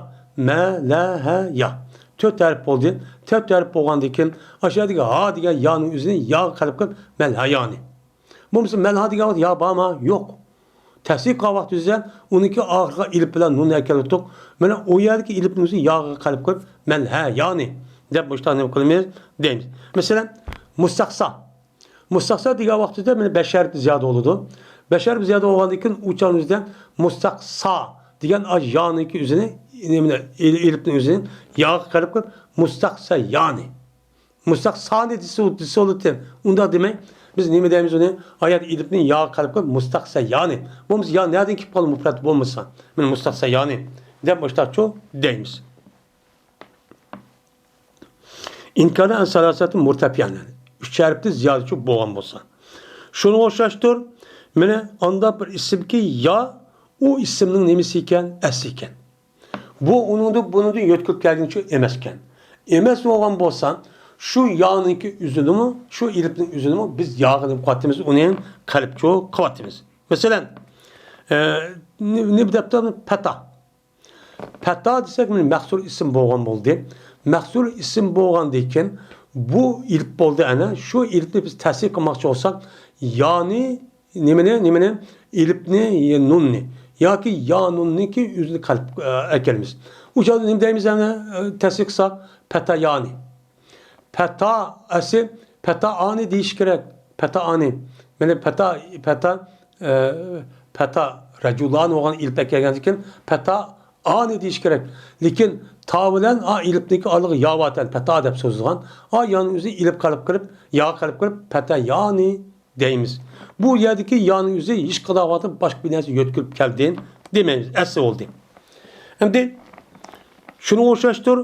مەلەھەيا. تۆت ھەرپ بولدى. تۆت ھەرپ بولغاندىن كېيىن، ئاشۇ يەردىكى ھا دېگەن يانىڭ ئۆزىنى ياغا قەلب قىلىپ، مەلھەيانى. بولمىسا مەلھا دېگەن ۋاقىت يا بارمۇ؟ يوق. تەسھىل قىلغان ۋاقتىمىزدا ئۇنىڭكى ئاخىرىغا ئېلىپ بىلەن نۇننى ئەكەلدۇق. مانا ئۇ يەردىكى ئېلىپنىڭ ئۆزى ياغا قەلب قىلىپ، مەلھەيانى دەپ مۇشۇنداق نېمە قىلىمىز دەيمىز. مەسىلەن، مۇستەقسا. مۇستەقسا دېگەن ۋاقتىدا مانا بەش ھەرپ زىيادە بولىدۇ. بەش ھەرپ زىيادە بولغاندىن كېيىن ئۇ چاغنىڭ ئۆزىدە مۇستەقسا دېگەن ئاش يانىڭكى ئۆزىنى، نېمىنى، ئېلىپنىڭ ئۆزىنى ياغا قەلب قىلىپ، مۇستەقسەيانى. مۇستەقسانى دېسە، دېسە بولىدىكەن. ئۇنداق دېمەي، بىز نېمە دەيمىز ئۇنى؟ ئايەت ئېلىپنى ياغا قەلب قىلىپ، مۇستەقسەيانى. بولمىسا يا نەدىن كېلىپ قالغان مۇپرەت بولمىسا؟ مانا مۇستەقسەيانى دەپ مۇشتاقچۇ دەيمىز. ئىنكانە ئەن سالاسەتى مۇرتەپىئەن، يەنى ئۈچ ھەرپتىن زىيادىچۇ بولغان بولسا. شۇنىڭغا ئوخشاشتۇر. مانا ئانداق بىر ئىسىمكى يا ئۇ ئىسىمنىڭ نېمىسى ئىكەن؟ ئەسلى ئىكەن. بۇ ئۇنىڭدىن، بۇنىڭدىن يۆتكىلىپ كەلگىنىچۇ ئەمەسكەن. ئەمەس بولغان بولسا، شۇ يانىڭكى ئۆزىنىمۇ، شۇ ئېلىپنىڭ ئۆزىنىمۇ بىز ياغا نېمە قىلىۋاتىمىز، ئۇنى قەلبچۇ قىلىۋاتىمىز. مەسىلەن، ئە، نېمە، نېمە دەپتۇ؟ پەتا. پەتا دېسەك، مانا مەھسۇر ئىسىم بولغان بولدى. مەھسۇر ئىسىم بولغاندىن كېيىن بۇ ئېلىپ بولدى ئەنە. شۇ ئېلىپنى بىز تەسھىل قىلماقچى بولساق، يانى نېمىنى، نېمىنى؟ ئېلىپنى، يا نۇننى ياكى يا نۇننىكى ئۆزىنى قەلب، ئە، ئەكەلمىز. ئۇ چاغدا نېمە دەيمىز ئەنە، ئە، تەسھىل قىلساق؟ پەتايانى. پەتا ئەسلى پەتائانى دېيىش كېرەك. پەتائانى. مانا پەتا، پەتا، ئە، پەتا رەجۇلانى بولغان ئېلىپ ئەكەلگەندىن كېيىن پەتائانى دېيىش كېرەك. لېكىن تا بىلەن ئا ئېلىپنىڭكى ئارىلىقى يا باركەن، پەتا دەپ سوزۇلغان. ئا يانىڭ ئۆزى ئېلىپ قەلب قىلىپ، يا قەلب قىلىپ، پەتەيانى دەيمىز. بۇ يەردىكى يانىڭ ئۆزى ھېچقانداق ۋاقىتتا باشقا بىر نەرسە يۆتكىلىپ كەلدى دېمەيمىز، ئەسلى بولدى. ئەمدى شۇنىڭغا ئوخشاشتۇر،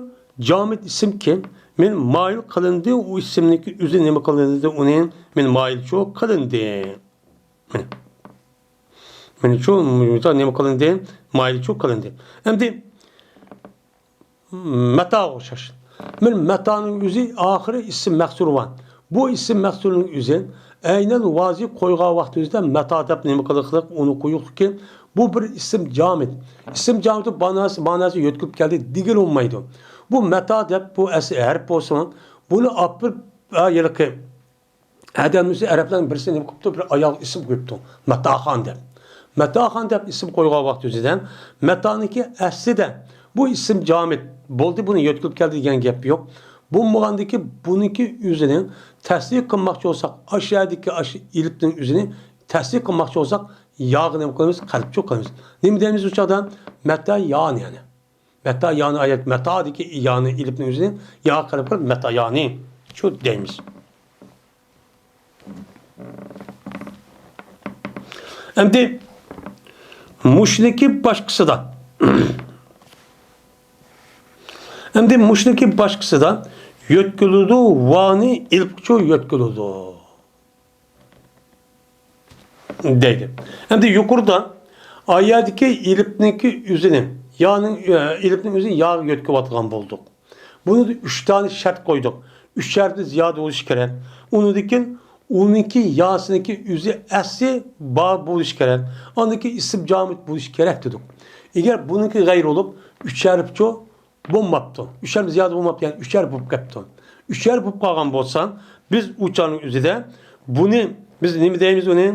جامىت ئىسىمكى، مانا مايىل قىلىندى، ئۇ ئىسىمنىڭكى ئۆزى نېمە قىلىندى، ئۇنى مانا مايىلچۇ قىلىندى. مانا. مانا شۇ نېمە قىلىندى؟ مايىلچۇ قىلىندى. ئەمدى مەتاغا ئوخشاش. مانا مەتانىڭ ئۆزى ئاخىرى ئىسىم مەھسۇرى بار. بۇ ئىسىم مەھسۇرىنىڭ ئۆزى ئەينەن ۋازى قويغان ۋاقتىمىزدا مەتا دەپ نېمە قىلىقلىق ئۇنى قويۇقلۇقى، بۇ بىر ئىسىم جامىت. ئىسىم جامىتى ماناسى، ماناسى يۆتكىلىپ كەلدى دېگىلى بولمايدۇ. بۇ مەتا دەپ بۇ ئەسلى ھەرپ بولسىمۇ، بۇنى ئاپىرىپ، ھېلىقى ئادەمنىڭ ئۆزى ئەرەبلەرنىڭ بىرسى نېمە قىپتۇ؟ بىر ئايالغا ئىسىم قويۇپتۇ. مەتاخان دەپ. مەتاخان دەپ ئىسىم قويغان ۋاقتى ئۆزىدە مەتانىڭكى ئەسلىدە بۇ ئىسىم جامىت بولدى، بۇنى يۆتكىلىپ كەلدى دېگەن گەپ يوق. بولمىغاندىكى بۇنىڭكى ئۆزىنى تەسھىل قىلماقچى بولساق، ئاشۇ يەردىكى ئاشۇ ئېلىپنىڭ ئۆزىنى تەسھىل قىلماقچى بولساق، ياغا نېمە قىلىمىز؟ قەلبچۇ قىلىمىز. نېمە دەيمىز ئۇ چاغدا؟ مەتايان يەنى. مەتايانى ئايەت، مەتادىكى يانى ئېلىپنىڭ ئۆزىنى يا قىلىپ قىلىپ مەتايانى شۇ دەيمىز. ئەمدى مۇشۇنىڭكى باشقىسىدا، ئەمدى مۇشۇنىڭكى باشقىسىدا يۆتكىلىدۇ، ۋانى ئېلىپچۇ يۆتكىلىدۇ. دەيدۇ. ئەمدى يۇقىرىدا ئايەتتىكى ئېلىپنىڭكى ئۆزىنى، يانىڭ، ئە، ئېلىپنىڭ ئۆزىنى ياغا يۆتكىۋاتقان بولدۇق. بۇنىڭدا ئۈچ دانە شەرت قويدۇق. ئۈچ ھەرپتىن زىيادە بولۇشى كېرەك. ئۇنىڭدىن كېيىن ئۇنىڭكى ياسىنىڭكى ئۆزى ئەسلى بار بولۇشى كېرەك. ئاندىن كېيىن ئىسىم جامىت بولۇشى كېرەك دېدۇق. ئەگەر بۇنىڭكى غەيرىي بولۇپ، ئۈچ ھەرپچۇ بولماپتۇ. ئۈچەر زىيادە بولماپتۇ، يەنى ئۈچەر بولۇپ قاپتۇ. ئۈچەر بولۇپ قالغان بولسا، بىز ئۇ چاغنىڭ ئۆزىدە بۇنى، بىز نېمە دەيمىز ئۇنى؟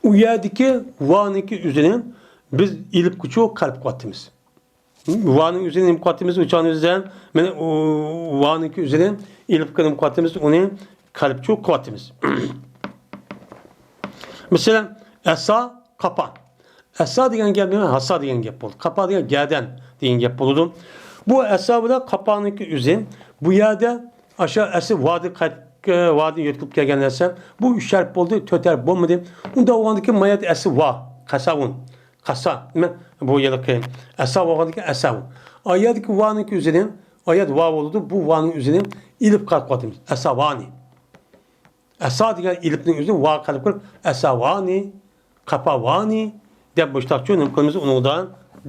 ئۇ يەردىكى ۋانىڭكى ئۆزىنى بىز ئېلىپقىچۇ قەلب قىلىۋاتىمىز. ۋانىڭ ئۆزىنى نېمە قىلىۋاتىمىز؟ ئۇ چاغنىڭ ئۆزىدە، مانا، ئۇ ۋانىڭكى ئۆزىنى ئېلىپقا نېمە قىلىۋاتىمىز؟ ئۇنى قەلبچۇ قىلىۋاتىمىز. مەسىلەن، ئەسا، قاپان. ئەسا دېگەن گەپ نېمە؟ ھاسا دېگەن گەپ بولدى. قاپا دېگەن گەدەن دېگەن گەپ بولىدۇ. بۇ ئەسا بىلەن قاپانىڭكى ئۆزى بۇ يەردە ئاشۇ ئەسلى ۋادىن قايت-، ۋادىن يۆتكىلىپ كەلگەن نەرسە. بۇ ئۈچ ھەرپ بولدى، تۆت ھەرپ بولمىدى. ئۇنداق بولغاندىكىن ما يەردە ئەسلى ۋا، قاساۋۇن، قاسا، نېمە؟ بۇ ھېلىقى ئەسا بولغاندىكىن ئەساۋۇ. ئا يەردىكى ۋانىڭكى ئۆزىنى، ئا يەردە ۋا بولىدۇ، بۇ ۋانىڭ ئۆزىنى ئېلىپقا قېلىپ قالدۇرىمىز. ئەساۋانى. ئەسا دېگەن ئېلىپنىڭ ئۆزىنى ۋاغا قېلىپ قويۇپ، ئەساۋانى، قاپاۋانى دەپ مۇشتاقچۇ نېمە قىلىمىز ئۇنىڭدا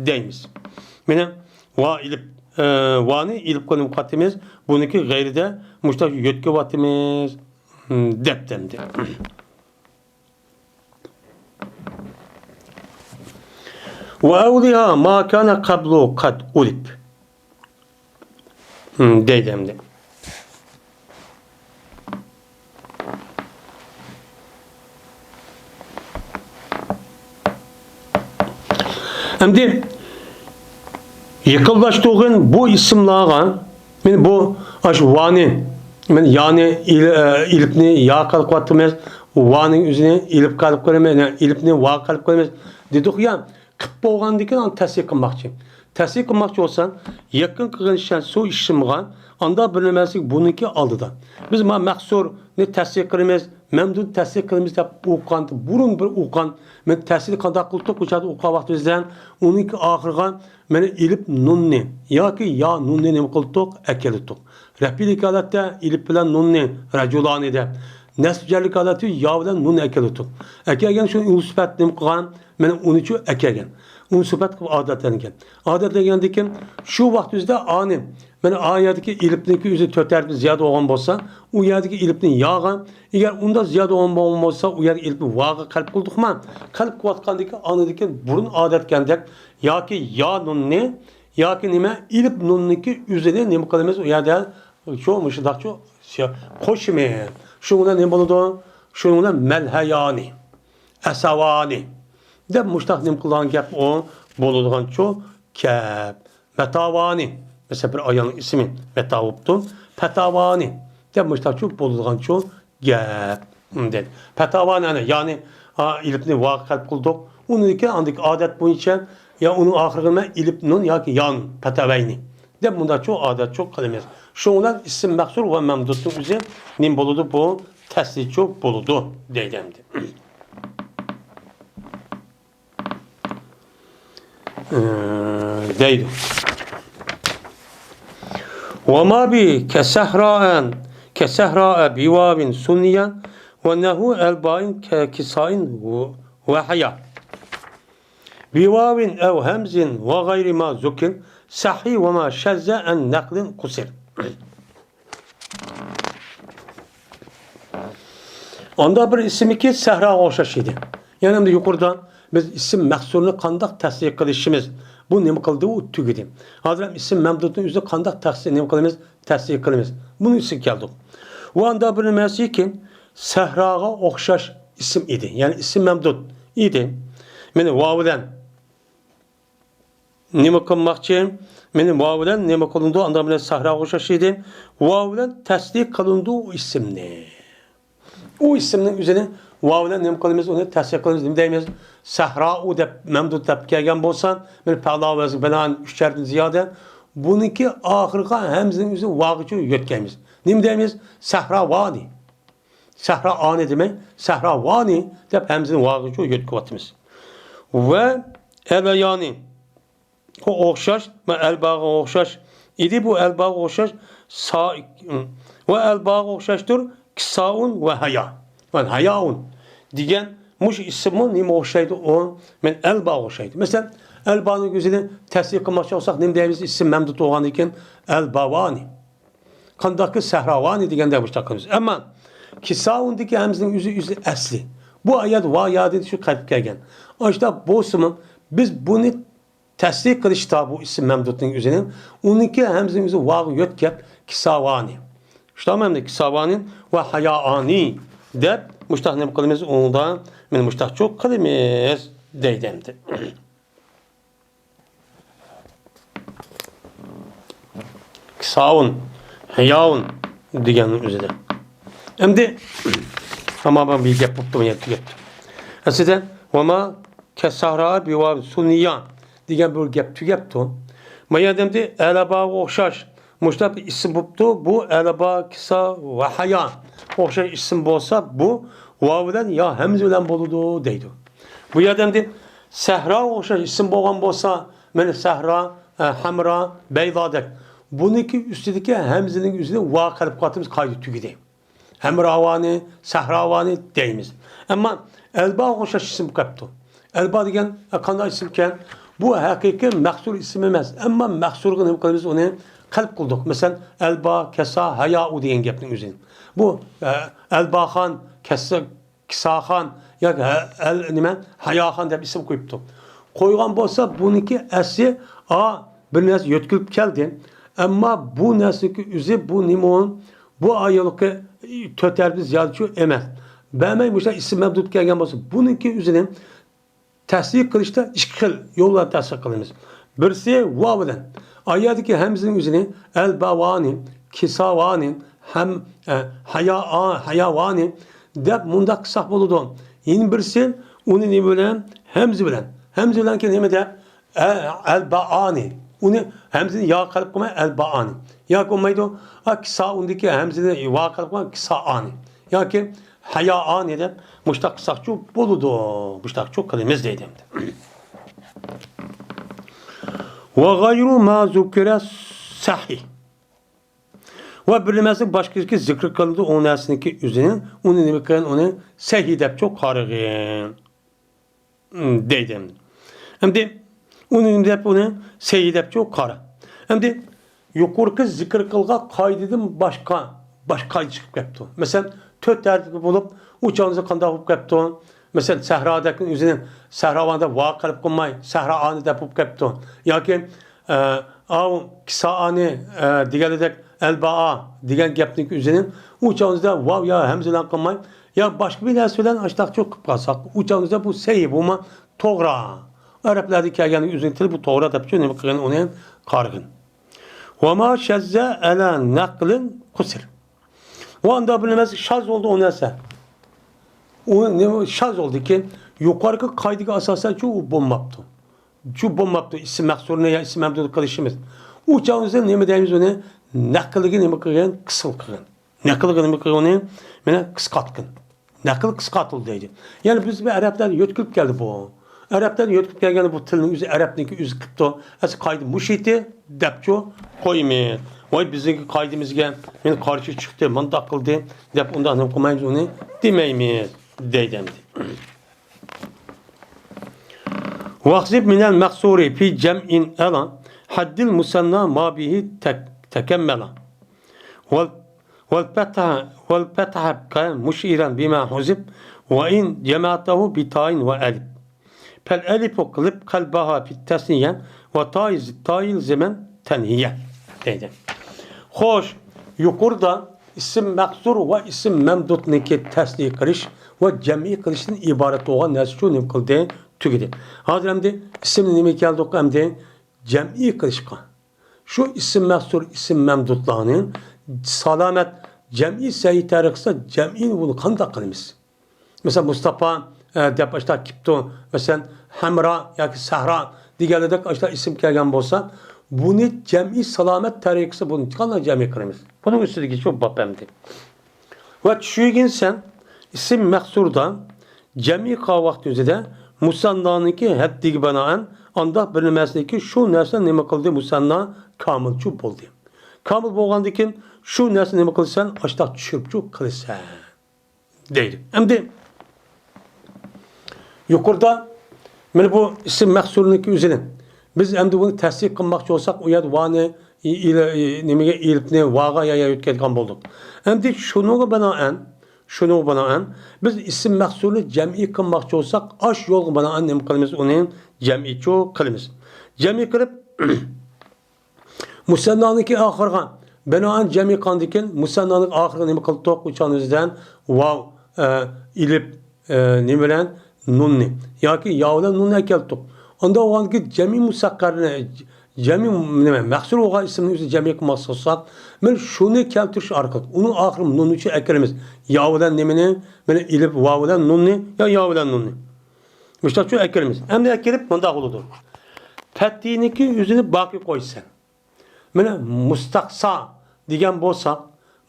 دەيمىز. مانا ۋا ئېلىپ، ئە، ۋانى ئېلىپقا نېمە قىلىۋاتىمىز؟ بۇنىڭكى غەيرىدە مۇشتاق يۆتكىۋاتىمىز، ھىم، دەپ دەمدى. وأولها ما كان قبل قد ألف. ھىم، دەيدۇ ئەمدى. ئەمدى يېقىنلاشتۇرغىن بۇ ئىسىملارغا، مانا بۇ، ئاشۇ ۋانى، مانا يانى، ئېل-، ئە، ئېلىپنى يا قىلىپ قويۇپتىمىز، ۋانىڭ ئۆزىنى ئېلىپقا قىلىپ قويىمىز، يەنى ئېلىپنى ۋاغا قىلىپ قويىمىز دېدۇق يا. قىلىپ بولغاندىن كېيىن ئاندىن تەسھىل قىلماقچى. تەسھىل قىلماقچى بولسا، يېقىن قىلغىنىچە شۇ ئىسىمغا، ئاندا بىر نېمەسى بۇنىڭكى ئالدىدا. بىز ما مەقسۇرنى تەسھىل قىلىمىز، مەمدۇدنى تەسھىل قىلىمىز دەپ ئوقۇغاندا، بۇرۇن بىر ئوقۇغان، مەن تەسھىل قانداق قىلدۇق، بۇ چاغدا ئوقۇغان ۋاقتىمىزدا ئۇنىڭكى ئاخىرىغا مانا ئېلىپ نۇننى ياكى يا نۇننى نېمە قىلدۇق؟ ئەكېلىتتۇق. رەپئىلىك ھالەتتە ئېلىپ بىلەن نۇننى، رەجۇلانى دەپ. نەسب جەرلىك ھالەتتە يا بىلەن نۇننى ئەكېلىتتۇق. ئەكەلگەن شۇ ئۇل سۈپەت نېمە قىلغان؟ مانا ئۇنىچۇ ئەكەلگەن. ئۇل سۈپەت قىلىپ ئادەتلەنگەن. ئادەتلەنگەندىن كېيىن شۇ ۋاقىت ئۆزىدە ئانى، مانا ئا يەردىكى ئېلىپنىڭكى ئۆزى تۆت ھەرپى زىيادە بولغان بولسا، ئۇ يەردىكى ئېلىپنى ياغا، ئەگەر ئۇنداق زىيادە بولغان بولسا، ئۇ يەردىكى ئېلىپنى ۋاغا قەلب قىلدۇقما؟ قەلب قىلىۋاتقاندىكىن ئاندىن كېيىن بۇرۇن ئادەتكەندەك ياكى يا نۇننى ياكى نېمە، ئېلىپ نۇننىڭكى ئۆزىنى نېمە قىلىمىز؟ ئۇ يەردە شۇ مۇشۇنداقچۇ قوشىمىز. شۇنىڭ بىلەن نېمە بولىدۇ؟ شۇنىڭ بىلەن مەلھەيانى، ئەسەۋانى دەپ مۇشۇنداق نېمە قىلىدىغان گەپ ئۇ بولىدىغانچۇ گەپ. مەتاۋانى، مەسىلەن، بىر ئايالنىڭ ئىسمى مەتا بوپتۇ. پەتاۋانى دەپ مۇشۇنداقچۇ بولىدىغانچۇ گەپ، دېدى. پەتاۋانى، ئەنە، يەنى، ئا، ئېلىپنى ۋاغا قەلب قىلدۇق. ئۇنىڭدىكى ئاندىكى ئادەت بويىچە يا ئۇنىڭ ئاخىرىغا مەن ئېلىپ نۇن ياكى يا نۇن، پەتەۋەينى دەپ مۇنداقچۇ ئادەتچۇ قىلىمىز. شۇنىڭ بىلەن ئىسىم مەقسۇر ۋە مەمدۇدنىڭ ئۆزى نېمە بولىدۇ؟ بۇ تەسلىچۇ بولىدۇ، دەيدۇ ئەمدى. ئى، دەيدۇ. وما بي كسهراء، كسهراء بواو سنيا ونحو ألباء ككساء وحيا. بواو أو همز وغير ما ذكر صح وما شذ عن نقل قصر. ئاندا بىر ئىسىمكى سەھراغا ئوخشاش ئىدى. يەنى ئەمدى يۇقىرىدا بىز ئىسىم مەقسۇرنى قانداق تەسھىل قىلىشىمىز؟ بۇ نېمە قىلدى؟ ئۇ تۈگىدى. ھازىر ھەم ئىسىم مەمدۇدنى ئۆزى قانداق تەسھىل، نېمە قىلىمىز؟ تەسھىل قىلىمىز. بۇنىڭ ئۈستىگە كەلدۇق. ئۇ ئاندا بىر نېمەسىكى، سەھراغا ئوخشاش ئىسىم ئىدى. يەنى ئىسىم مەمدۇد ئىدى. مانا ۋاۋ بىلەن نېمە قىلماقچى؟ مانا ۋاۋ بىلەن نېمە قىلىنىدۇ؟ ئاندا بىلەن سەھراغا ئوخشاش ئىدى. ۋاۋ بىلەن تەسھىل قىلىنىدۇ ئۇ ئىسىمنى. ئۇ ئىسىمنىڭ ئۆزىنى ۋاۋ بىلەن نېمە قىلىمىز؟ ئۇنى تەسھىل قىلىمىز. نېمە دەيمىز؟ سەھرائۇ دەپ مەمدۇد دەپ كەلگەن بولسا، مانا پەلا ۋەزن بىلەن ئۈچ ھەرپتىن زىيادە. بۇنىڭكى ئاخىرىغا ھەمزىنىڭ ئۆزىنى ۋاغىچۇ يۆتكەيمىز. نېمە دەيمىز؟ سەھراۋانى. سەھرائانى دېمەي، سەھراۋانى دەپ ھەمزىنى ۋاغىچۇ يۆتكىۋاتىمىز. ۋە ئەلۋەيانى. ئوخشاش، مانا ئەلباغا ئوخشاش ئىدى، بۇ ئەلباغا ئوخشاش سا-، ۋە ئەلباغا ئوخشاشتۇر، كىسائۇن ۋە ھايا. مانا ھاياۋۇن دېگەن مۇشۇ ئىسىممۇ نېمە ئوخشايدۇ؟ ئۇ مانا ئەلباغا ئوخشايدۇ. مەسىلەن، ئەلبانىڭ ئۆزىنى تەسھىل قىلماقچى بولساق، نېمە دەيمىز؟ ئىسىم مەمدۇد بولغاندىن كېيىن ئەلباۋانى. قانداقكى سەھراۋانى دېگەندە مۇشۇنداق قىلىمىز. ئەمما كىساۋۇندىكى ھەمزىنىڭ ئۆزى، ئۆزى ئەسلى. بۇ ئايەت ۋا يادىن شۇ قېلىپ كەلگەن. ئاشۇنداق بولسىمۇ، بىز بۇنى تەسھىل قىلىشتا بۇ ئىسىم مەمدۇدنىڭ ئۆزىنى، ئۇنىڭكى ھەمزىنىڭ ئۆزى ۋاغا يۆتكەپ، كىساۋانى. شۇنداقمۇ ئەمدى؟ كىساۋانى ۋە ھايائانى دەپ مۇشۇنداق نېمە قىلىمىز؟ ئۇنىڭدا مانا مۇشۇنداقچۇ قىلىمىز دەيدۇ ئەمدى. كىساۋۇن، ھاياۋۇن دېگەننىڭ ئۆزىدە. ئەمدى، ئەمما بۇ بىر گەپ بوپتۇ، يەتتە گەپ. ئەسلىدە، ۋەما كەسسەھرا بىۋاۋ سۇننىيا دېگەن بىر گەپ تۈگەپتۇ. ما يەردە ئەمدى ئەلەباغا ئوخشاش مۇشۇنداق بىر ئىسىم بوپتۇ. بۇ ئەلەبا، كىسا ۋە ھايا ئوخشاش ئىسىم بولسا، بۇ ۋاۋ بىلەن يا ھەمزە بىلەن بولىدۇ دەيدۇ. بۇ يەردە ئەمدى سەھراغا ئوخشاش ئىسىم بولغان بولسا، مانا سەھرا، ئە، ھەمرا، بەيزادەك. بۇنىڭكى ئۈستىدىكى ھەمزىنىڭ ئۆزىنى ۋا قىلىپ قاتىمىز، قائىدە تۈگىدى. ھەمراۋانى، سەھراۋانى دەيمىز. ئەمما ئەلباغا ئوخشاش ئىسىم قېپتۇ. ئەلبا دېگەن، ئە، قانداق ئىسىمكەن؟ بۇ ھەقىقىي مەھسۇر ئىسىم ئەمەس. ئەمما مەھسۇرغا نېمە قىلىمىز؟ ئۇنى قەلب قىلدۇق. مەسىلەن، ئەلبا، كەسا، ھايائۇ دېگەن گەپنىڭ ئۆزى. بۇ، ئە، ئەلباخان، كەسا، كىساخان ياكى ھە-، ئەل-، نېمە، ھاياخان دەپ ئىسىم قويۇپتۇ. قويغان بولسا، بۇنىڭكى ئەسلى، ئا، بىر نەرسە يۆتكىلىپ كەلدى. ئەمما بۇ نەرسىنىڭكى ئۆزى، بۇ نېمە ئۇ؟ بۇ ئايالقى تۆت ھەرپى زىيادىچۇ ئەمەس. بەرمەي مۇشۇ ئىسىم مەمدۇد كەلگەن بولسا، بۇنىڭكى ئۆزىنى تەسدىق قىلىشتا ئىككى خىل يول بىلەن تەسدىق قىلىمىز. بىرسى ۋاۋ بىلەن. ئايەتتىكى ھەمزىنىڭ ئۆزىنى ئەلباۋانى، كىساۋانى، ھەم، ئە، ھايا-، ھاياۋانى دەپ مۇنداق قىلساق بولىدۇ. يەنە بىرسى ئۇنى نېمە بىلەن؟ ھەمزە بىلەن. ھەمزە بىلەن كېيىن نېمە دەپ؟ ئە-، ئەلبائانى. ئۇنى ھەمزىنى يا قىلىپ قويماي، ئەلبائانى. ياكى بولمايدۇ، ئا، كىسا ئۇندىكى ھەمزىنى ۋا قىلىپ قويماي، كىسائانى. ياكى ھەيائانى دەپ مۇشتاق قىلساقچۇ بولىدۇ. مۇشتاقچۇ قىلىمىز دەيدۇ ئەمدى. ۋە غەيرۇ ما زۇكىرە سەھى. ۋە بىر نېمەسىنىڭ باشقىسى زىكىر قىلىنىدۇ، ئۇ نەرسىنىڭكى ئۆزىنى، ئۇنى نېمە قىلغان، ئۇنى سەھى دەپچۇ قارىغىن. دەيدۇ ئەمدى. ئەمدى ئۇنى نېمە دەپ، ئۇنى سەھى دەپچۇ قارا. ئەمدى يۇقىرىقى زىكىر قىلغان قائىدىدىن باشقا، باشقا قائىدە چىقىپ كەپتۇ. مەسىلەن، تۆت ھەرپلىك بولۇپ، ئۇ چاغدا قانداق بولۇپ كەپتۇ؟ مەسىلەن، سەھرادەك ئۆزىنى سەھراۋان دەپ ۋا قىلىپ قويماي، سەھرائانى دەپ بولۇپ كەپتۇ. ياكى ئە، ئاۋ، كىسائانى، ئە، دېگەنلىدەك، ئەلبائا دېگەن گەپنىڭ ئۆزىنى ئۇ چاغدا ۋاۋ يا ھەمزە بىلەن قىلماي، يا باشقا بىر نەرسە بىلەن ئاشتاقچۇ قىلىپ قالساق، ئۇ چاغدا بۇ سەھىھ بولما، توغرا. ئەرەبلەردە كەلگەن ئۆزىنىڭ تىلى بۇ توغرا دەپچۇ نېمە قىلغىن، ئۇنى قارىغىن. ۋەما شەززە ئەلە نەقلىن قۇسىر. ئۇ ئاندا بىر نېمە شاز بولدى ئۇ نەرسە. ئۇ نېمە شاز بولدى كېيىن، يۇقىرىقى قائىدىگە ئاساسەنچۇ ئۇ بولماپتۇ. شۇ بولماپتۇ، ئىسىم مەھسۇرنى يا ئىسىم مەمدۇدنى قىلىشىمىز. ئۇ چاغدا بىز نېمە دەيمىز ئۇنى؟ نەقىلگە نېمە قىلغىن؟ قىسىل قىلغىن. نەقىلگە نېمە قىلغىن ئۇنى؟ مانا قىسقارتقىن. نەقىل قىسقارتىلدى دەيدۇ. يەنى بىز بۇ ئەرەبلەردىن يۆتكىلىپ كەلدى بۇ. ئەرەبلەردىن يۆتكىلىپ كەلگەندە بۇ تىلنىڭ ئۆزى ئەرەبنىڭكى ئۆزى قىپتۇ. ئەسلى قائىدە مۇشۇ ئىدى دەپچۇ قويىمىز. ۋاي بىزنىڭكى قائىدىمىزگە مانا قارشى چىقتى، مۇنداق قىلدى دەپ ئۇنداق نېمە قىلمايمىز ئۇنى دېمەيمىز دەيدۇ ئەمدى. ۋەخزىب مىنەل مەخسۇرى فى جەمئىن ئەلا ھەددىل مۇسەننا ما بىھى تەك-، تەكەممەلا. ۋەل، ۋەل پەتھە، ۋەل پەتھە بىقە مۇشئىرەن بىما ھۇزىب ۋە ئىن جەمەتەھۇ بىتاين ۋە ئەلىپ. پەل ئەلىپۇ قىلىپ قەلبەھا فىت تەسنىيە ۋە تايىز، تايىل زىمەن تەنھىيە دەيدۇ. خوش، يۇقىرىدا ئىسىم مەھسۇر ۋە ئىسىم مەمدۇدنىڭكى تەسنىيە قىلىش ۋە جەمئىي قىلىشتىن ئىبارەت بولغان نەرسە شۇ نېمە قىلدى؟ تۈگىدى. ھازىر ئەمدى ئىسىمنى نېمىگە كەلدۇق ئەمدى؟ جەمئىي قىلىشقا. شۇ ئىسىم مەھسۇر، ئىسىم مەمدۇدلارنى سالامەت جەمئىي سەھىھ تەرىقىسىدە جەمئىي بۇنى قانداق قىلىمىز؟ مەسىلەن، مۇستاپا، ئە، دەپ ئاشۇنداق كېپتۇ. مەسىلەن، ھەمرا ياكى سەھرا دېگەنلەردەك ئاشۇنداق ئىسىم كەلگەن بولسا، بۇنى جەمئىي سالامەت تەرىقىسى بۇنى قانداق جەمئىي قىلىمىز؟ بۇنىڭ ئۈستىدىكى شۇ باب ئەمدى. ۋە چۈشىنىسەن، ئىسىم مەھسۇردا جەمئىي قىلغان ۋاقتىمىزدا مۇسەننانىڭكى ھەددىگە بىنائەن ئانداق بىر نېمەسىنىڭكى شۇ نەرسە نېمە قىلدى؟ مۇسەننا كامىلچۇ بولدى. كامىل بولغاندىن كېيىن شۇ نەرسە نېمە قىلىسەن؟ ئاشۇنداق چۈشۈرۈپچۇ قىلىسەن. دەيدۇ. ئەمدى يۇقىرىدا مانا بۇ ئىسىم مەھسۇرنىڭكى ئۆزىنى بىز ئەمدى بۇنى تەسدىق قىلماقچى بولساق، ئۇ يەردە ۋانى ئى-، ئىلى-، ئى-، نېمىگە ئېلىپنى ۋاغا يا يا يۆتكەيدىغان بولدۇق. ئەمدى شۇنىڭغا بىنائەن، شۇنىڭغا بىنائەن بىز ئىسىم مەھسۇرنى جەمئىي قىلماقچى بولساق، ئاشۇ يولغا بىنائەن نېمە قىلىمىز؟ ئۇنى جەمئىيچۇ قىلىمىز. جەمئىي قىلىپ، مۇسەننانىڭكى ئاخىرىغا بىنائەن جەمئىي قىلغاندىن كېيىن، مۇسەننانىڭ ئاخىرىغا نېمە قىلدۇق؟ ئۇ چاغنىڭ ئۆزىدە ۋاۋ، ئە، ئېلىپ، ئە، نېمە بىلەن؟ نۇننى ياكى يا بىلەن نۇننى ئەكەلتۇق. ئاندا بولغاندىكىن جەمئىي مۇسەققەرنى، جەمئىي نېمە؟ مەھسۇر بولغان ئىسىمنى ئۆزىنى جەمئىي قىلماقچى بولساق، مانا شۇنى كەلتۈرۈش ئارقىلىق ئۇنىڭ ئاخىرىغا نۇننى ئەكىرىمىز. يا بىلەن نېمىنى؟ مانا ئېلىپ ۋاۋ بىلەن نۇننى يا يا بىلەن نۇننى. مۇشتاقچۇ ئەكىرىمىز. ئەمدى ئەكىرىپ مۇنداق بولىدۇ. پەتھىنىڭكى ئۆزىنى باقىي قويىسەن. مانا مۇستەقسا دېگەن بولساق،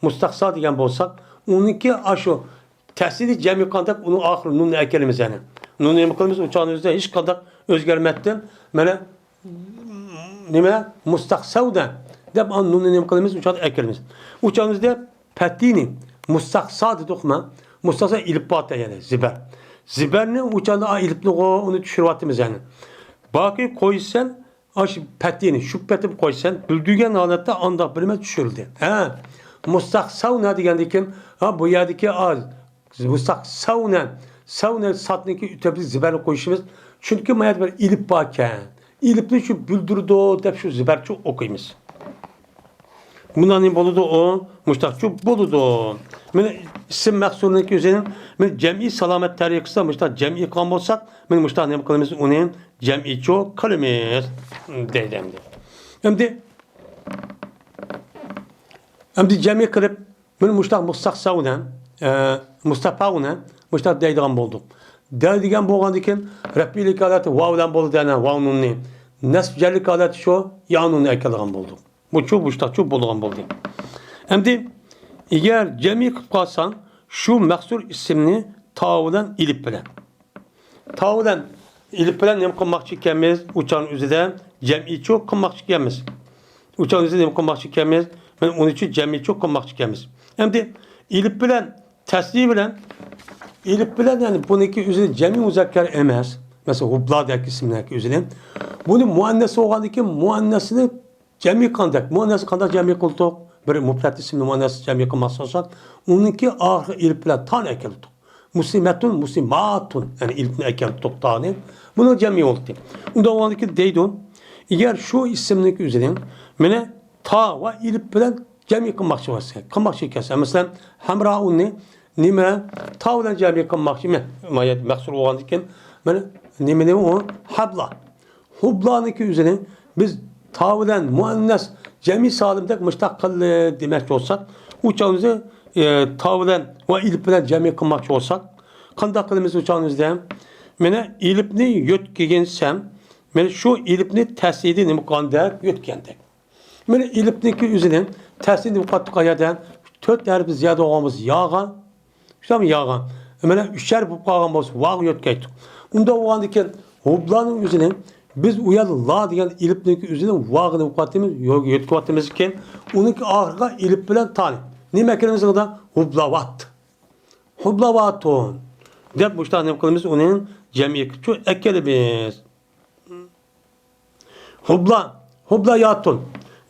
مۇستەقسا دېگەن بولساق، ئۇنىڭكى ئاشۇ تەسىرى جەمئىي قىلغان دەپ ئۇنىڭ ئاخىرى نۇننى ئەكىرىمىز يەنى. نۇننى نېمە قىلىمىز؟ ئۇ چاغنىڭ ئۆزىدە ھېچقانداق ئۆزگەرمەستىن، مانا نېمە؟ مۇستەقسەۋنە دەپ ئانا نۇننى نېمە قىلىمىز؟ ئۇ چاغدا ئەكىرىمىز. ئۇ چاغنىڭ ئۆزىدە پەتھىنى مۇستەقسا دېدۇقما؟ مۇستەقسا ئېلىپ بار يەنى زىبەر. زىبەرنى ئۇ چاغدا ئا ئېلىپنىغۇ ئۇنى چۈشۈرۈۋاتىمىز يەنى. باقىي قويىسەن، ئاشۇ پەتھىنى شۇ پەتىپ قويىسەن، بۈلدۈرگەن ھالەتتە ئانداق بىرمە چۈشۈرۈلدى. ھە. مۇستەقسەۋنە دېگەندىكىن، ھا، بۇ يەردىكى ئا، مۇستەقسەۋنە، سەۋنە ساتنىكى ئۈتەپلىك زىبەرنى قويۇشىمىز. چۈنكى ما يەردە بىر ئېلىپ باركەن. ئېلىپنى شۇ بۈلدۈرىدۇ دەپ شۇ زىبەرچۇ ئوقۇيمىز. مۇنداق نېمە بولىدۇ ئۇ؟ مۇشتاقچۇ بولىدۇ. مانا ئىسىم مەخسۇلنىڭكى ئۆزىنى، مانا جەمئىي سالامەت تەرىقىسىدا مۇشتاق جەمئىي قىلغان بولساق، مانا مۇشتاق نېمە قىلىمىز؟ ئۇنى جەمئىيچۇ قىلىمىز دەيدۇ ئەمدى. ئەمدى، ئەمدى جەمئىي قىلىپ، مانا مۇشتاق مۇستەقسەۋنە، ئە، مۇستەپەۋنە، مۇشتاق دەيدىغان بولدۇق. دەيدىغان بولغاندىكىن، رەپئىيلىك ھالەتتە ۋاۋ بىلەن بولىدۇ دەيدۇ، ۋاۋ نۇننى. نەسب جەرلىك ھالەتتە شۇ يا نۇننى ئەكېلىدىغان بولدۇق. بۇچۇ مۇشتاقچۇ بولىدىغان بولدى. ئەمدى ئەگەر جەمئىي قىلىپ قالساڭ، شۇ مەخسۇس ئىسىمنى تاۋ بىلەن ئېلىپ بىلەن. تاۋ بىلەن ئېلىپ بىلەن نېمە قىلماقچى ئىكەنمىز؟ ئۇچان ئۆزىدە جەمئىيچۇ قىلماقچى ئىكەنمىز. ئۇچان ئۆزىدە نېمە قىلماقچى ئىكەنمىز؟ مانا ئۇنىڭ ئۈچۈن جەمئىيچۇ قىلماقچى ئىكەنمىز. ئەمدى ئېلىپ بىلەن تەسنىيە بىلەن، ئېلىپ بىلەن، يەنى بۇنىڭكى ئۆزى جەمئىي مۇزەككەر ئەمەس. مەسىلەن، ھۇبلا دەك ئىسىمنىڭكى ئۆزىنى. بۇنى مۇئەننەس بولغاندىكىن مۇئەننەسنى جەمئىي قىلغاندەك، مۇئەننەس قانداق جەمئىي قىلدۇق؟ بىر مۇپرەت ئىسىمنى مۇئەننەس جەمئىي قىلماقچى بولساق، ئۇنىڭكى ئاخىرى ئېلىپ بىلەن تانى ئەكەلدۇق. مۇسلىمەتۇن، مۇسلىماتۇن، يەنى ئېلىپنى ئەكەلدۇق تانى. بۇنىڭ جەمئىي بولدى. ئۇنداق بولغاندىكىن دەيدۇ، ئەگەر شۇ ئىسىمنىڭكى ئۆزىنى مانا تا ۋە ئېلىپ بىلەن جەمئىي قىلماقچى بولسا، قىلماقچى ئىكەنسەن. مەسىلەن، ھەمرائۇننى نېمە؟ تا بىلەن جەمئىي قىلماقچى. مەن مەخسۇس بولغاندىكىن مانا نېمىنى ئۇ؟ ھەبلا. ھۇبلانىڭكى ئۆزىنى بىز تا بىلەن مۇئەننەس جەمئىي سالىمدەك مۇشتاق قىلدى دېمەكچى بولساق، ئۇ چاغنىمىزدا، ئە، تا بىلەن ۋە ئېلىپ بىلەن جەمئىي قىلماقچى بولساق، قانداق قىلىمىز ئۇ چاغنىمىزدا؟ مانا ئېلىپنى يۆتكىگىنسەم، مانا شۇ ئېلىپنى تەسنىيىدە نېمە قىلغاندەك؟ يۆتكەندەك. مانا ئېلىپنىڭكى ئۆزىنى تەسنىيە نېمە قىلاتتۇق ئايەردە؟ تۆت ھەرپ زىيادە بولغان بولسا ياغا، شۇنداقمۇ ياغا. مانا ئۈچەر بولۇپ قالغان بولسا ۋاغا يۆتكەيتتۇق. ئۇنداق بولغاندىكىن ھۇبلانىڭ ئۆزىنى بىز ئۇ يەردە لا دېگەن ئېلىپنىڭكى ئۆزىنى ۋاغا نېمە قىلىۋاتىمىز؟ يۆتكىۋاتىمىزكىن، ئۇنىڭكى ئاخىرىغا ئېلىپ بىلەن تانى نېمە ئەكىرىمىز؟ ھۇبلاۋات. ھۇبلاۋاتۇن دەپ مۇشۇنداق نېمە قىلىمىز؟ ئۇنى جەمئىي قىلىپچۇ ئەكىرىمىز. ھۇبلا، ھۇبلاياتۇن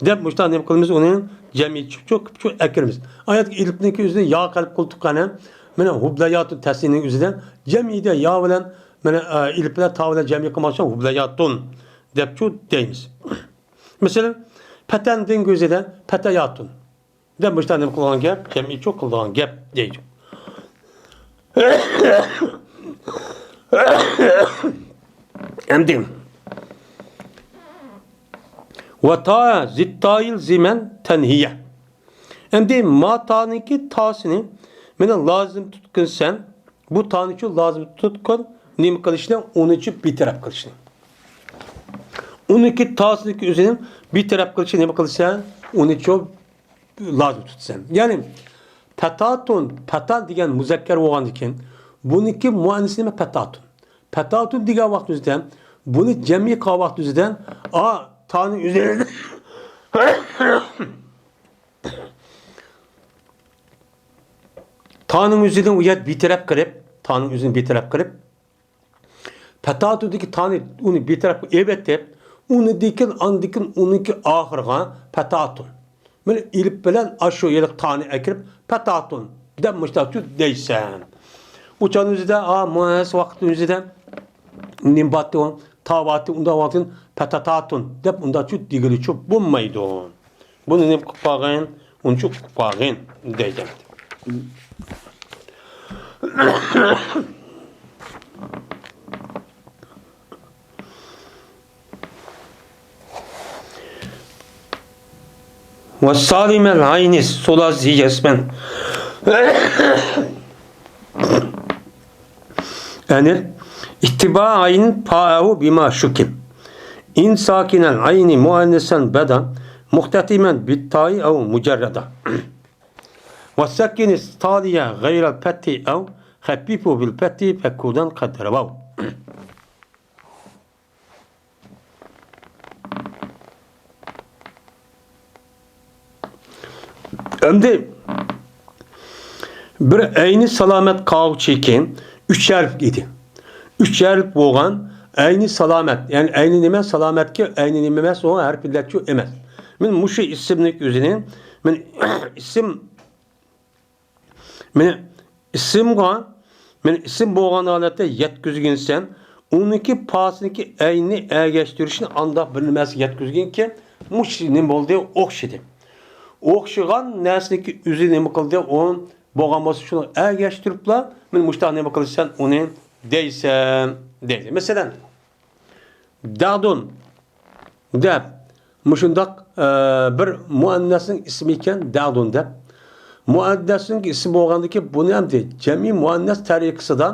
دەپ مۇشۇنداق نېمە قىلىمىز؟ ئۇنى جەمئىي قىلىپچۇ ئەكىرىمىز. ئايەتتىكى ئېلىپنىڭكى ئۆزىنى يا قىلىپ قىلدۇق قانا. مانا ھۇبلاياتۇن تەسنىيىنىڭ ئۆزىدە جەمئىيدە يا بىلەن، مانا، ئە، ئېلىپ بىلەن تا بىلەن جەمئىي قىلماقچى ھۇبلاياتۇن دەپچۇ دەيمىز. مەسىلەن، پەتەندىن ئۆزىدە پەتەياتۇن دەپ مۇشۇنداق نېمە قىلغان گەپ؟ جەمئىيچۇ قىلىدىغان گەپ دەيدۇ. ئەمدى ۋە تا زىتتايىل زىمەن تەنھىيە. ئەمدى ما تانىڭكى تاسىنى مانا لازىم تۇتقىنسەن. بۇ تانىچۇ لازىم تۇتقىن نېمە قىلىشنى؟ ئۇنىچۇ بىتەرەپ قىلىشنى. ئۇنىڭكى تاسىنىڭكى ئۆزىنى بىتەرەپ قىلىشنى نېمە قىلىسەن؟ ئۇنىچۇ لازىم تۇتىسەن. يەنى پەتاتۇن، پەتا دېگەن مۇزەككەر بولغاندىكىن، بۇنىڭكى مۇئەننىسى نېمە؟ پەتاتۇن. پەتاتۇن دېگەن ۋاقىت ئۆزىدە، بۇنى جەمئىي قىلغان ۋاقىت ئۆزىدە، ئا، تانى ئۆزى، تانىڭ ئۆزىنى ئۇ يەردە بىتەرەپ قىلىپ، تانىڭ ئۆزىنى بىتەرەپ قىلىپ، پەتاتۇدىكى تانى ئۇنى بىتەرەپ ئېۋەتىپ، ئۇنىدىكىن، ئاندىكىن ئۇنىڭكى ئاخىرىغا پەتاتۇن. مانا ئېلىپ بىلەن ئاشۇ ھېلىقى تانى ئەكىرىپ، پەتاتۇن دەپ مۇشتاقچۇ دەيسەن. ئۇچان ئۆزىدە، ئا، مۇئەننەس ۋاقىت ئۆزىدە نېمە باتتى ئۇ؟ تا باتتى، ئۇنداق ۋاقىتتىن پەتاتاتۇن دەپ ئۇنداقچۇ دېگىلىچۇ بولمايدۇ. بۇنى نېمە قىلىپ قالغىن؟ ئۇنچۇ قىلىپ قالغىن دەيدۇ. ۋە سالىمەل ئەينى سۇلاسىيەسمەن. ئەنىل اتباعا عين فاءه بما شكل. إن ساكن العين مؤنثا بدا مختتما بالتاء أو مجردا. وسكن التالي غير الفتح أو خففه بالفتح فكلا قد رووا. ئەمدى بىر ئەينى سالامەت قاغۇچىكى ئۈچ ھەرپ ئىدى. ئۈچ ھەرپ بولغان ئەينى سالامەت. يەنى ئەينى نېمە؟ سالامەتكى ئەينى نېمە ئەمەس، ئۇ ھەرپ ئىللەتچۇ ئەمەس. مەن مۇشۇ ئىسىمنىڭ ئۆزىنى، مەن ئىسىم مانا ئىسىمغا، مانا ئىسىم بولغان ھالەتتە يەتكۈزگىنسەن، ئۇنىڭكى پاسىنىڭكى ئەينىنى ئەگەشتۈرۈشنى ئانداق بىر نېمەسىگە يەتكۈزگىنكى، مۇشۇ نېمە بولدى؟ ئوخشىدى. ئوخشىغان نەرسىنىڭكى ئۆزى نېمە قىلدى؟ ئۇ بولغان بولسا، شۇنى ئەگەشتۈرۈپلا، مانا مۇشۇنداق نېمە قىلىسەن؟ ئۇنى دەيسەن، دەيدۇ. مەسىلەن، دەغدۇن دەپ، مۇشۇنداق، ئە، بىر مۇئەننەسنىڭ ئىسمى ئىكەن، دەغدۇن دەپ. مۇئەننەسنىڭ ئىسمى بولغاندىكىن، بۇنى ئەمدى جەمئىي مۇئەننەس تەرىقىسىدا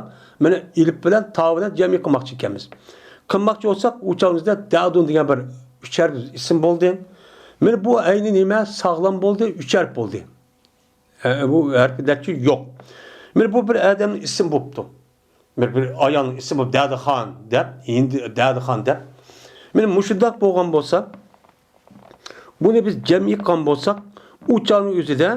مانا ئېلىپ بىلەن تا بىلەن جەمئىي قىلماقچى ئىكەنمىز. قىلماقچى بولساق، ئۇ چاغىمىزدا دەغدۇن دېگەن بىر ئۈچەر ئىسىم بولدى. مانا بۇ ئەينى نېمە؟ ساغلام بولدى، ئۈچەر بولدى. ئە، بۇ ھەرپىدەكچۇ يوق. مانا بۇ بىر ئادەمنىڭ ئىسمى بوپتۇ. بىر، بىر ئايالنىڭ ئىسمى بوپ، دەدىخان دەپ، ھىندى دەدىخان دەپ. مانا مۇشۇنداق بولغان بولسا، بۇنى بىز جەمئىي قىلغان بولساق، ئۇ چاغنىڭ ئۆزىدە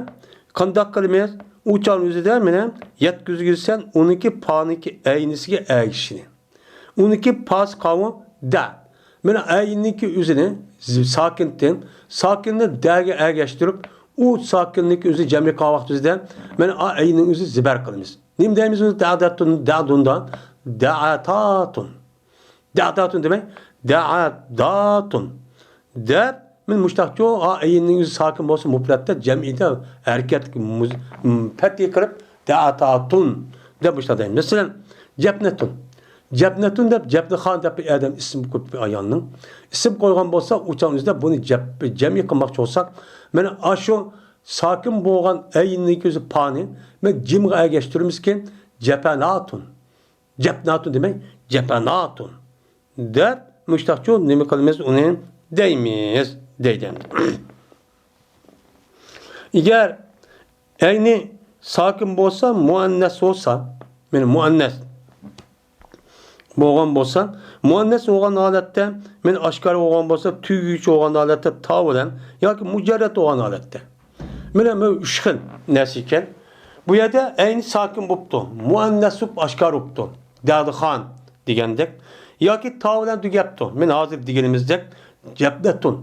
قانداق قىلىمىز؟ ئۇ چاغنىڭ ئۆزىدە مانا يەتكۈزگۈزسەن ئۇنىڭكى پانىڭكى ئەينىسىگە ئەگىشىشنى. ئۇنىڭكى پاسى قاۋۇ دە. مانا ئەيننىڭكى ئۆزىنى ز-، ساكىنتىن، ساكىننى دەگە ئەگەشتۈرۈپ، ئۇ ساكىننىڭكى ئۆزى جەمئىي قىلغان ۋاقتىمىزدا، مانا ئا ئەيننىڭ ئۆزى زىبەر قىلىمىز. نېمە دەيمىز ئۇنى؟ دەدەتۇن، دەدۇندا. دەئەتاتۇن. دەئەتاتۇن دېمەي، دەئەداتۇن. دەپ، مانا مۇشتاقچۇ، ئا ئەيننىڭ ئۆزى ساكىن بولسا مۇپرەتتە، جەمئىيدە ھەرىكەتلىك مۇز-، م-، پەتھىي قىلىپ، دەئەتاتۇن دەپ مۇشۇنداق دەيمىز. مەسىلەن، جەپنەتۇن. جەپنەتۇن دەپ، جەپنىخان دەپ بىر ئادەم ئىسىم قويۇپ، بىر ئايالنىڭ ئىسىم قويغان بولسا، ئۇ چاغنىڭ ئۆزىدە بۇنى جەپ-، جەمئىي قىلماقچى بولساق، مانا ئاشۇ ساكىن بولغان ئەيننىڭكى ئۆزى پانى مانا جىمغا ئەگەشتۈرىمىزكى، جەپەناتۇن. جەپناتۇن دېمەي، جەپەناتۇن. دەپ، مۇشتاقچۇ نېمە قىلىمىز، ئۇنى دەيمىز، دەيدۇ ئەمدى. ئەگەر ئەينى ساكىن بولسا، مۇئەننەس بولسا، مانا مۇئەننەس بولغان بولسا، مۇئەننەس بولغان ھالەتتە، مانا ئاشكارا بولغان بولسا، تۈگىگۈچى بولغان ھالەتتە تا بىلەن ياكى مۇجەررەت بولغان ھالەتتە. مانا بۇ ئۈچ خىل نەرسە ئىكەن. بۇ يەردە ئەينى ساكىن بوپتۇ، مۇئەننەس بوپ ئاشكارا بوپتۇ. دەدىخان دېگەندەك. ياكى تا بىلەن تۈگەپتۇ. مانا ھازىر دېگىنىمىزدەك، جەپنەتۇن.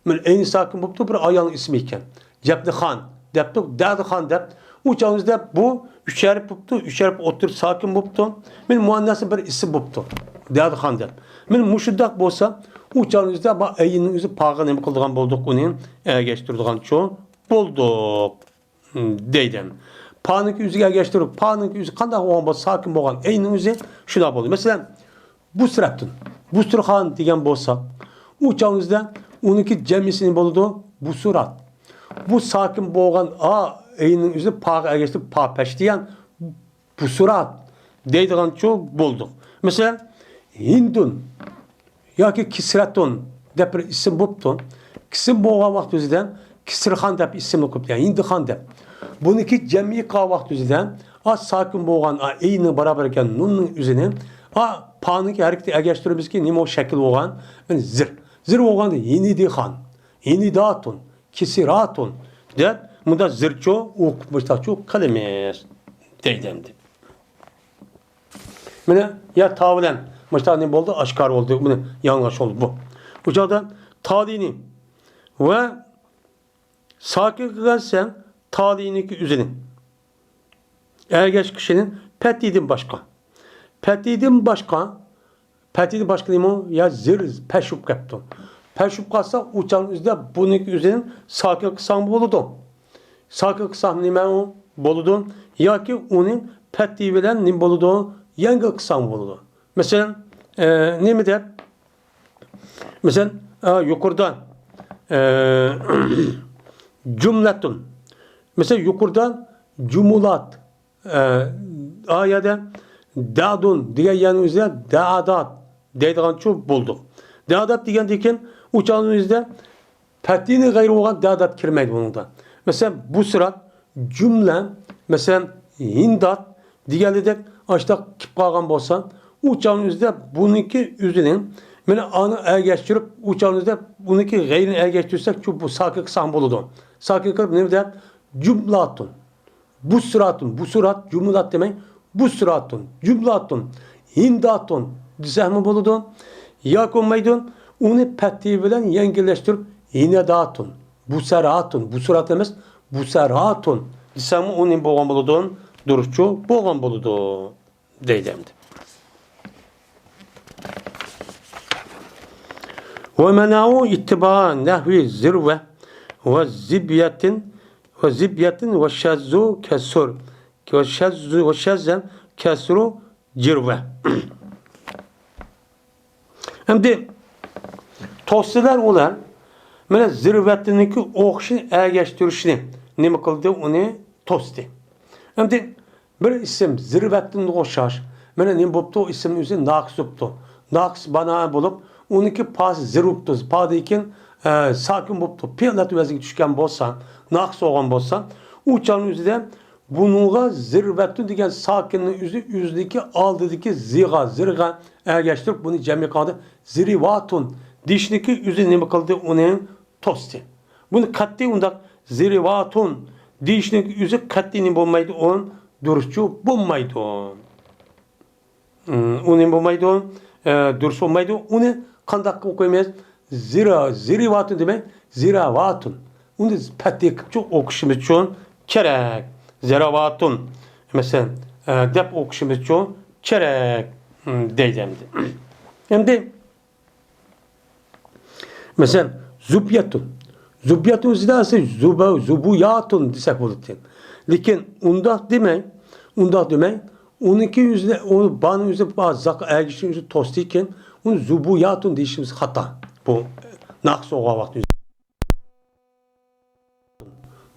مانا ئەينى ساكىن بوپتۇ، بىر ئايالنىڭ ئىسمى ئىكەن. جەپنىخان دەپتۇق، دەدىخان دەپ. ئۇ چاغىمىزدا بۇ ئۈچ ھەرپ بوپتۇ، ئۈچ ھەرپ ئوتتۇرا ساكىن بوپتۇ. مانا مۇئەننەسنىڭ بىر ئىسمى بوپتۇ، دەدىخان دەپ. مانا مۇشۇنداق بولسا، ئۇ چاغىمىزدا بۇ ئەيننىڭ ئۆزى پاغا نېمە قىلىدىغان بولدۇق، ئۇنى ئەگەشتۈرىدىغانچۇ بولدۇق. دەيدۇ. پانىڭكى ئۆزىگە ئەگەشتۈرۈپ، پانىڭكى ئۆزى قانداق بولغان بولسا، ساكىن بولغان ئەينىڭ ئۆزى شۇنداق بولدى. مەسىلەن، بۇسرەتتىن، بۇستۇرخان دېگەن بولسا، ئۇ چاغىمىزدا ئۇنىڭكى جەمئىسى نېمە بولىدۇ؟ بۇسۇرات. بۇ ساكىن بولغان ئا ئەينىڭ ئۆزى پاغا ئەگەشتۈرۈپ، پا پەشتىيان، بۇسۇرات دەيدىغانچۇ بولدۇق. مەسىلەن، ھىندۇن ياكى كىسرەتۇن دەپ بىر ئىسىم بوپتۇ. ئىسىم بولغان ۋاقىت ئۆزىدە كىسرىخان دەپ ئىسىمنى قويۇپتۇ، يەنى ھىندىخان دەپ. بۇنىڭكى جەمئىي قىلغان ۋاقىت ئۆزىدە ئا ساكىن بولغان ئا ئەينىڭ بارابەر ئىكەن نۇننىڭ ئۆزىنى ئا پانىڭكى ھەرىكىتىگە ئەگەشتۈرىمىزكى، نېمە ئۇ شەكىل بولغان؟ مانا زىر. زىر بولغاندا ھىنىدىخان، ھىنىداتۇن، كىسراتۇن دەپ مۇنداق زىرچۇ ئوقۇپ مۇشتاقچۇ قىلىمىز دەيدۇ ئەمدى. مانا يا تا بىلەن مۇشتاق نېمە بولدى؟ ئاشكارا بولدى. مانا يالىڭاچ بولدى بۇ. بۇ چاغدا تالىينى ۋە ساكىن قىلغانسەن تالىينىڭكى ئۆزىنى. ئەگەشكۈچىنى پەتھىدىن باشقا. پەتھىدىن باشقا، پەتھىدىن باشقا نېمە ئۇ؟ يا زىر پەش بولۇپ كەپتۇ. پەش بولۇپ قالسا، ئۇ چاغنىڭ ئۆزىدە بۇنىڭكى ئۆزىنى ساكىن قىلساڭ بولىدۇ. ساكىن قىلساڭ نېمە ئۇ؟ بولىدۇ. ياكى ئۇنى پەتھى بىلەن نېمە بولىدۇ؟ يەڭگىل قىلساڭ بولىدۇ. مەسىلەن، ئە، نېمە دەپ؟ مەسىلەن، ئە، يۇقىرىدا، ئە، جۈملەتۇن. مەسىلەن، يۇقىرىدا جۇمۇلات. ئە، ئا يەردە دادۇن دېگەن يەرنىڭ ئۆزىدە دادات دەيدىغانچۇ بولدۇق. دادات دېگەندىن كېيىن ئۇ چاغنىڭ ئۆزىدە پەتھىنى غەيرى بولغان دادات كىرمەيدۇ بۇنىڭدا. مەسىلەن، بۇسرات، جۈملە، مەسىلەن، ھىندات دېگەنلىدەك ئاشتاق كېلىپ قالغان بولسا، ئۇ چاغنىڭ ئۆزىدە بۇنىڭكى ئۆزىنى، مانا، ئانى ئەگەشتۈرۈپ، ئۇ چاغنىڭ ئۆزىدە بۇنىڭكى غەيرىنى ئەگەشتۈرسەك، شۇ بۇ ساكىن قىلساق بولىدۇ. ساكىن قىلىپ نېمە دەپ؟ جۈملاتۇن. بۇسراتۇن، بۇسرات، جۈملات دېمەي، بۇسراتۇن، جۈملاتۇن، ھىنداتۇن دېسەكمۇ بولىدۇ. ياكى بولمايدۇ، ئۇنى پەتھى بىلەن يەڭگىللەشتۈرۈپ، ھىنەداتۇن، بۇسەراتۇن، بۇسرات ئەمەس، بۇسەراتۇن دېسەكمۇ ئۇنى بولغان بولىدۇ، دۇرۇسچۇ بولغان بولىدۇ دەيدۇ ئەمدى. ومنعوا اتباع نحو زروة وزبية وزبية وشذ كسر وشذ وشذ كسر جروة. ئەمدى توسىلار ئۇلار مانا زىرۋەتنىڭكى ئوقۇشىنى ئەگەشتۈرۈشنى نېمە قىلدى؟ ئۇنى توستى. ئەمدى بىر ئىسىم زىرۋەتتىن ئوخشاش. مانا نېمە بوپتۇ؟ ئىسىمنىڭ ئۆزى ناقىس بوپتۇ. ناقىس بانائە بولۇپ، ئۇنىڭكى پاسى زىر بوپتۇ. پادىن كېيىن، ئە، ساكىن بوپتۇ. پېئىلات ۋەزنىگە چۈشكەن بولسا، ناقىس بولغان بولسا، ئۇ چاغنىڭ ئۆزىدە بۇنىڭغا زىرۋەتتىن دېگەن ساكىننىڭ ئۆزى ئۆزىدىكى ئالدىدىكى زىغا، زىرغا ئەگەشتۈرۈپ، بۇنى جەمئىي قىلغاندا زىرىۋاتۇن دېيىشنىڭكى ئۆزى نېمە قىلدى؟ ئۇنى توستى. بۇنى قەتئىي ئۇنداق زىرىۋاتۇن دېيىشنىڭ ئۆزى قەتئىي نېمە بولمايدۇ؟ ئۇ دۇرۇسچۇ بولمايدۇ. ئۇ نېمە بولمايدۇ؟ ئە، دۇرۇس بولمايدۇ. ئۇنى قانداق ئوقۇيمىز؟ زىرا، زىرىۋاتۇن دېمەي، زىراۋاتۇن. ئۇنى پەتھى قىلىپچۇ ئوقۇشىمىز ئۈچۈن كېرەك. زىراۋاتۇن، مەسىلەن، ئە، دەپ ئوقۇشىمىز ئۈچۈن كېرەك، ئىم، دەيدۇ ئەمدى. ئەمدى مەسىلەن، زۇبيەتۇن. زۇبيەتۇن ئىزدەسە زۇبا-، زۇبۇياتۇن دېسەك بولىدىكەن. لېكىن ئۇنداق دېمەي، ئۇنداق دېمەي، ئۇنىڭكى ئۆزىنى، ئۇ بانىڭ ئۆزى، با-، زاق ئەگىشىنىڭ ئۆزى توستى ئىكەن، ئۇنى زۇبۇياتۇن دېيىشىمىز خاتا. بۇ ناقىس بولغان ۋاقىت ئۆزى.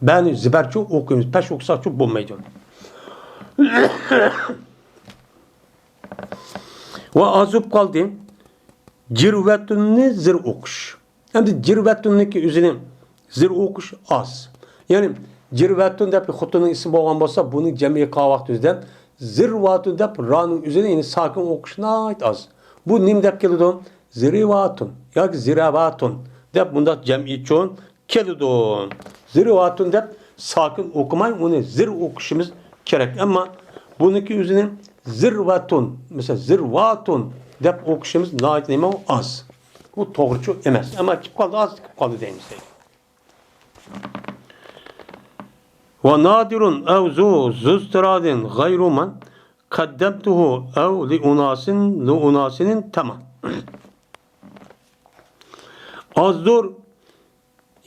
بەنى زىبەرچۇ ئوقۇيمىز، پەش ئوقۇساقچۇ بولمايدۇ. ۋە ئاز بولۇپ قالدى. جىرۋەتۇننى زىر ئوقۇش. ئەمدى جىرۋەتۇننىڭكى ئۆزىنى زىر ئوقۇش ئاز. يەنى جىرۋەتۇن دەپ خوتۇننىڭ ئىسمى بولغان بولسا، بۇنى جەمئىي قىلغان ۋاقتىمىزدا زىرۋاتۇن دەپ رانىڭ ئۆزىنى، يەنى ساكىن ئوقۇش ناھايىتى ئاز. بۇ نېمە دەپ كېلىدۇ؟ زىرىۋاتۇن ياكى زىرەۋاتۇن دەپ بۇنداق جەمئىيچۇ كېلىدۇ. زىرىۋاتۇن دەپ ساكىن ئوقۇماي، ئۇنى زىر ئوقۇشىمىز كېرەك. ئەمما بۇنىڭكى ئۆزىنى زىرۋەتۇن، مەسىلەن، زىرۋاتۇن دەپ ئوقۇشىمىز ناھايىتى نېمە ئاز. بۇ توغرىچۇ ئەمەس. ئەمما كېلىپ قالدى، ئاز كېلىپ قالدى دەيمىز. ونادر أو ذو، ذو اضطراد غير من قدمته أو لأناس، لأناس انتمى. ئازدۇر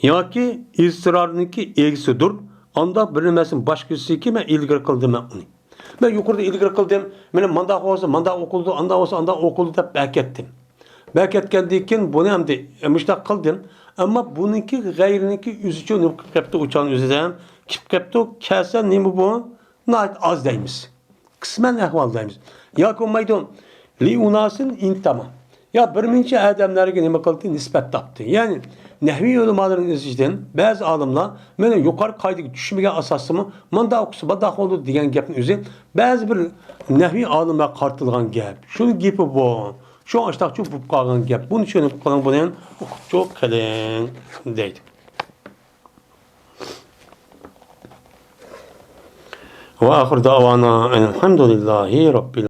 ياكى ئىزتىرارنىڭكى ئىگىسىدۇر. ئانداق بىر نېمىسىنى باشقىسىكى مەن ئىلگىرى قىلدىم مەن ئۇنى. مەن يۇقىرىدا ئىلگىرى قىلدىم. مانا مانداق بولسا مانداق ئوقۇلىدۇ، ئانداق بولسا ئانداق ئوقۇلىدۇ دەپ بەركەتتىم. بەركەتكەندىن كېيىن بۇنى ئەمدى مۇشۇنداق قىلدىم. ئەمما بۇنىڭكى غەيرىنىڭكى ئۆزىچۇ نېمە قىلىپ قېپتۇ، ئۇچان ئۆزىدە كېلىپ قېپتۇ. كەلسە نېمە بۇ؟ ناھايىتى ئاز دەيمىز. قىسمەن ئەھۋال دەيمىز. ياكى بولمايدۇ، لىئۇناسىن ئىنتەما. يا بىر مۇنچە ئادەملەرگە نېمە قىلدى؟ نىسبەت تاپتى. يەنى نەھۋىي ئۆلىمالىرىنىڭ ئىچىدىن بەزى ئالىملار مانا يۇقىرى قائىدىگە چۈشمىگەن ئاساسىمۇ مانداق ئوقۇسا مانداق بولىدۇ دېگەن گەپنىڭ ئۆزى بەزى بىر نەھۋىي ئالىملارغا قارىتىلغان گەپ. شۇنىڭ گېپى بۇ. شۇ ئاشتاقچۇ بولۇپ قالغان گەپ. بۇنى چۈشىنىپ قېلىڭ، بۇنى ئوقۇپچۇ قېلىڭ دەيدۇ. وآخر دعوانا أن الحمد لله رب العالمين.